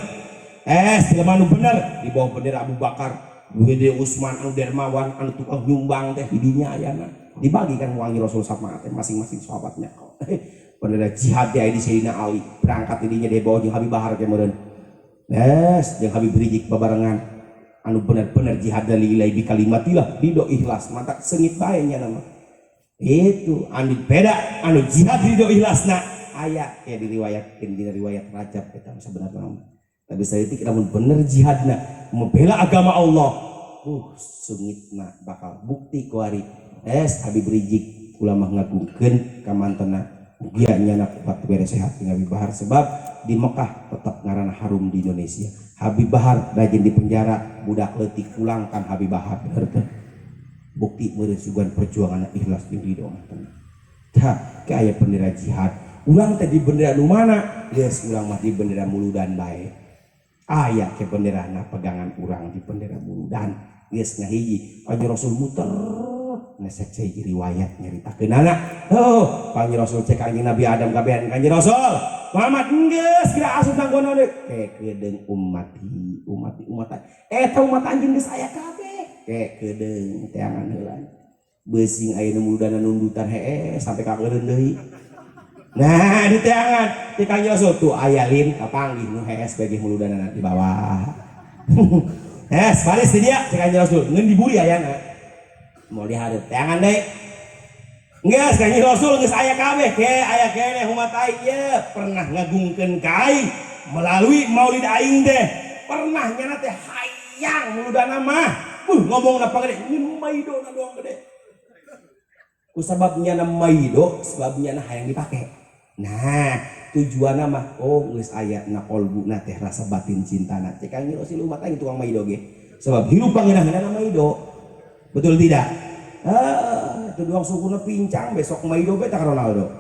jelema anu bener di bawah bendera Abu Bakar. Gede Usman anu dermawan, anu tukang nyumbang teh didinya ayana. Dibagikan wangi Rasul sama teh masing-masing sahabatnya. Bendera jihad teh aya di Sayyidina Ali, berangkat didinya di bawah jeung Habib Bahar ke meureun. Yes, jeung Habib Rizieq babarengan anu bener-bener jihad dari ilahi bi kalimatillah, ridho, ikhlas, mantap sengit bae nya nama. Itu anu beda, anu jihad ridho ikhlasna aya kayak diriwayatkeun dina riwayat Rajab eta sebenarnya mah. Tapi saya itu namun bener jihadna membela agama Allah, sengitna bakal bukti kuari. Es Habib Rizieq ulama ngagungkeun kamantena, mugia nyana kuat bere sehat Habib Bahar, sebab di Mekah tetap ngaranna harum di Indonesia. Habib Bahar rajin di penjara, budak leutik pulangkan Habib Bahar, bener teu? Bukti meureun sugan perjuangan ikhlas jeung ridho mah. Tah, aya bendera jihad. Urang teh di bendera nu mana? Geus, urang mah di bendera muludan bae. Aya ke benderana, pegangan urang di bendera muludan. Geus ngahiji Kanjeng Rasul muter nesek hiji riwayat nyaritakeunana. Oh, Kanjeng Rasul cek Kanjeng Nabi Adam kabehan Kanjeng Rasul Muhammad geus kira asup nang gono deui kekedeung ummati ummati umat eta umat anjeun geus aya kabeh, kekedeung teangan heula beusing aya nu muludana nundutan hee sampai ka keureun deui. Nah, di teangan di Kanjeng Rasul tuh aya lin kapanggih nu hees bagi muludana di bawah. Hes, baris di dia cek Kanjeng Rasul ngeun diburi ayana. Mau dihareup teangan deui. Geus Kanjeng Rasul geus aya kabeh ke aya keneh umat aing ye pernah ngagungkeun ka aing melalui maulid aing teh. Pernah nyana teh hayang muludana mah. Ngomongna pagede ngeun maidona doang gede. Ku sabab nyana maido, sebab nyana hayang dipake. Nah, tujuanna mah oh geus aya na kolbuna teh rasa batin cintana. Cek Kanjeng Rasul umat aing tukang maido ge. Sebab hirup pangeunah-ngeunahna maido. Betul tidak? Ah, itu doang sukuna pincang, besok maido beta ka Ronaldo.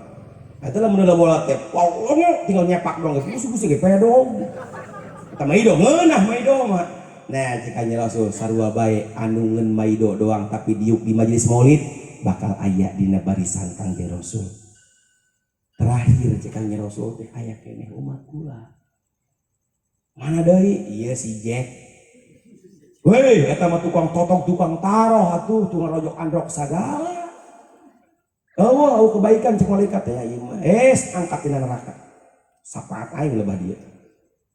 Eta lah mun bola teh, wow, tinggal nyepak doang geus musuh ge pedog. Eta maido ngeunah maido mah. Nah, cek Kanjeng Rasul sarua bae anu ngeun maido doang tapi diuk di majelis maulid bakal aya dina barisan Kanjeng Rasul. Terakhir cek Kanjeng Rasul teh aya keneh umat kula. Mana deui? Ieu si Jack. Weh, eta mah tukang totok, tukang taroh atuh, tukang rojok androk sagala. Eueuh, eueuh kebaikan cek malaikat teh ieu mah. Es angkat dina neraka. Sapaat aing lebah dia.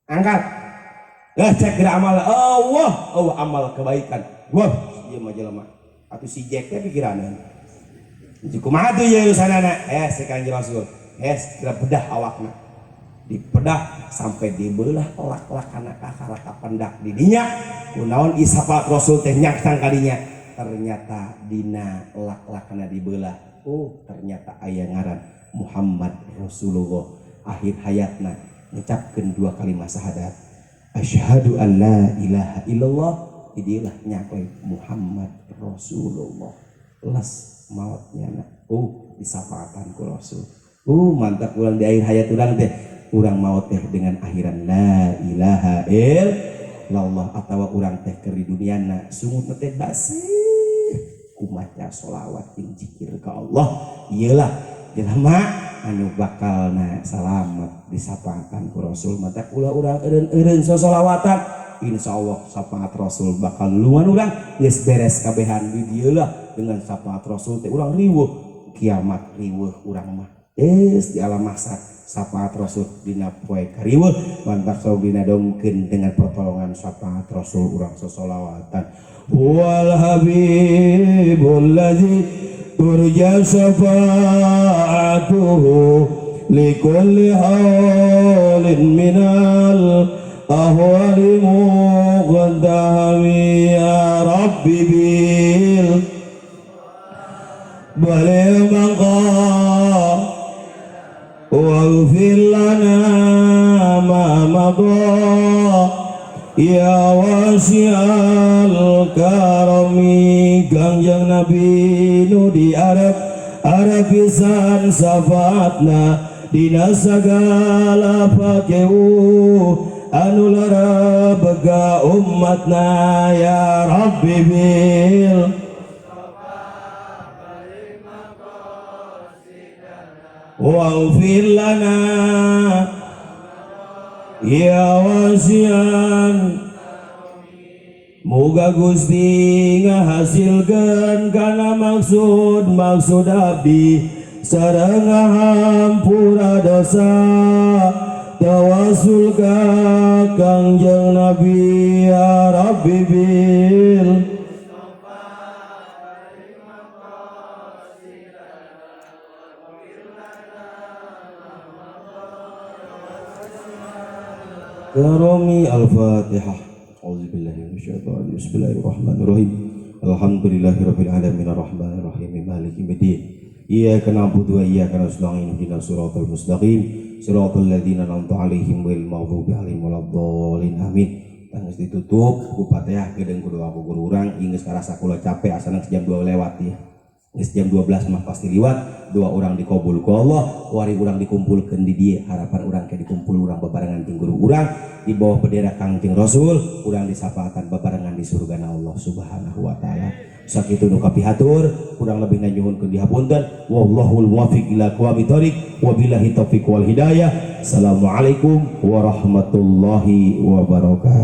Angkat. Lah cek geura amal. Eueuh, eueuh amal kebaikan. Wah, ieu mah jelema. Atuh si Jack teh pikiranna. Kumaha tuh ieu urusanana? Eh, cek Kanjeng Rasul. Es geura bedah awakna. Dipedah sampai dibelah lak-lakana kakara kapendak di dinya. Kunaon isapat Rasul teh nyaksang kadinya. Ternyata dina lak-lakana dibelah. Oh, ternyata aya ngaran Muhammad Rasulullah. Akhir hayatna ngucapkeun dua kalimat syahadat. Asyhadu an la ilaha illallah. Idilah nyakoy Muhammad Rasulullah. Les mautnya na. Oh, disapaatan ku Rasul. Mantap urang di akhir hayat urang teh. Urang maut teh dengan akhiran la ilaha illallah atawa urang teh keur di duniana sungut teh baseuh kumaca sholawat jeung zikir ka Allah. Iyalah jelema anu bakalna salamet disapaatan ku Rasul. Mata ulah urang eureun-eureun sosolawatan, insyaallah syafaat Rasul bakal nulungan urang. Geus beres kabehan di dieu lah dengan syafaat Rasul teh urang riweuh kiamat, riweuh urang mah. Geus di alam mahsyar syafaat Rasul dina poe kariweuh. Mantap sok dina dongkeun dengan pertolongan syafaat Rasul urang sosolawatan. Wal habibul ladzi turja syafa'atuhu likulli haulin minal ahwali muqaddami ya rabbi bil baligh maqam واغفر لنا ما مضى يا واسع الكرم. Kangjeng Nabi nu diarep arep pisan syafaatna dina sagala pakewuh. Anu lara bega umatna ya Rabbi bil waghfir lana ya wasian. Muga Gusti ngahasilkeun kana maksud maksud abdi sareng ngahampura dosa tawasul ka Kangjeng Nabi ya Rabbi bil Karomi. Al-Fatihah. Auzubillahi minasyaitonir. Bismillahirrahmanirrahim. Alhamdulillahirabbil alamin arrahmanirrahim maliki yaumiddin. Iyyaka na'budu wa iyyaka nasta'in ihdinas siratal mustaqim siratal ladzina an'amta 'alaihim ghairil maghdubi 'alaihim waladdallin. Amin. Tangis ditutup ku Fatihah gedeung ku doa ku guru urang. Ieu geus karasa kula capek, asana jam 2 lewat ya. Geus jam 12 mah pasti liwat. Doa urang dikabul ku Allah, wari urang dikumpulkeun di dieu, harapan urang ke dikumpul urang babarengan jeung guru urang di bawah bendera Kangjeng Rasul, urang disapaatan babarengan di surga Allah Subhanahu wa taala. Sakitu nu kapihatur, kurang lebih nyuhunkeun dihapunten. Wallahul muwaffiq ila aqwamit thoriq, wabillahi taufiq wal hidayah. Assalamualaikum warahmatullahi wabarakatuh.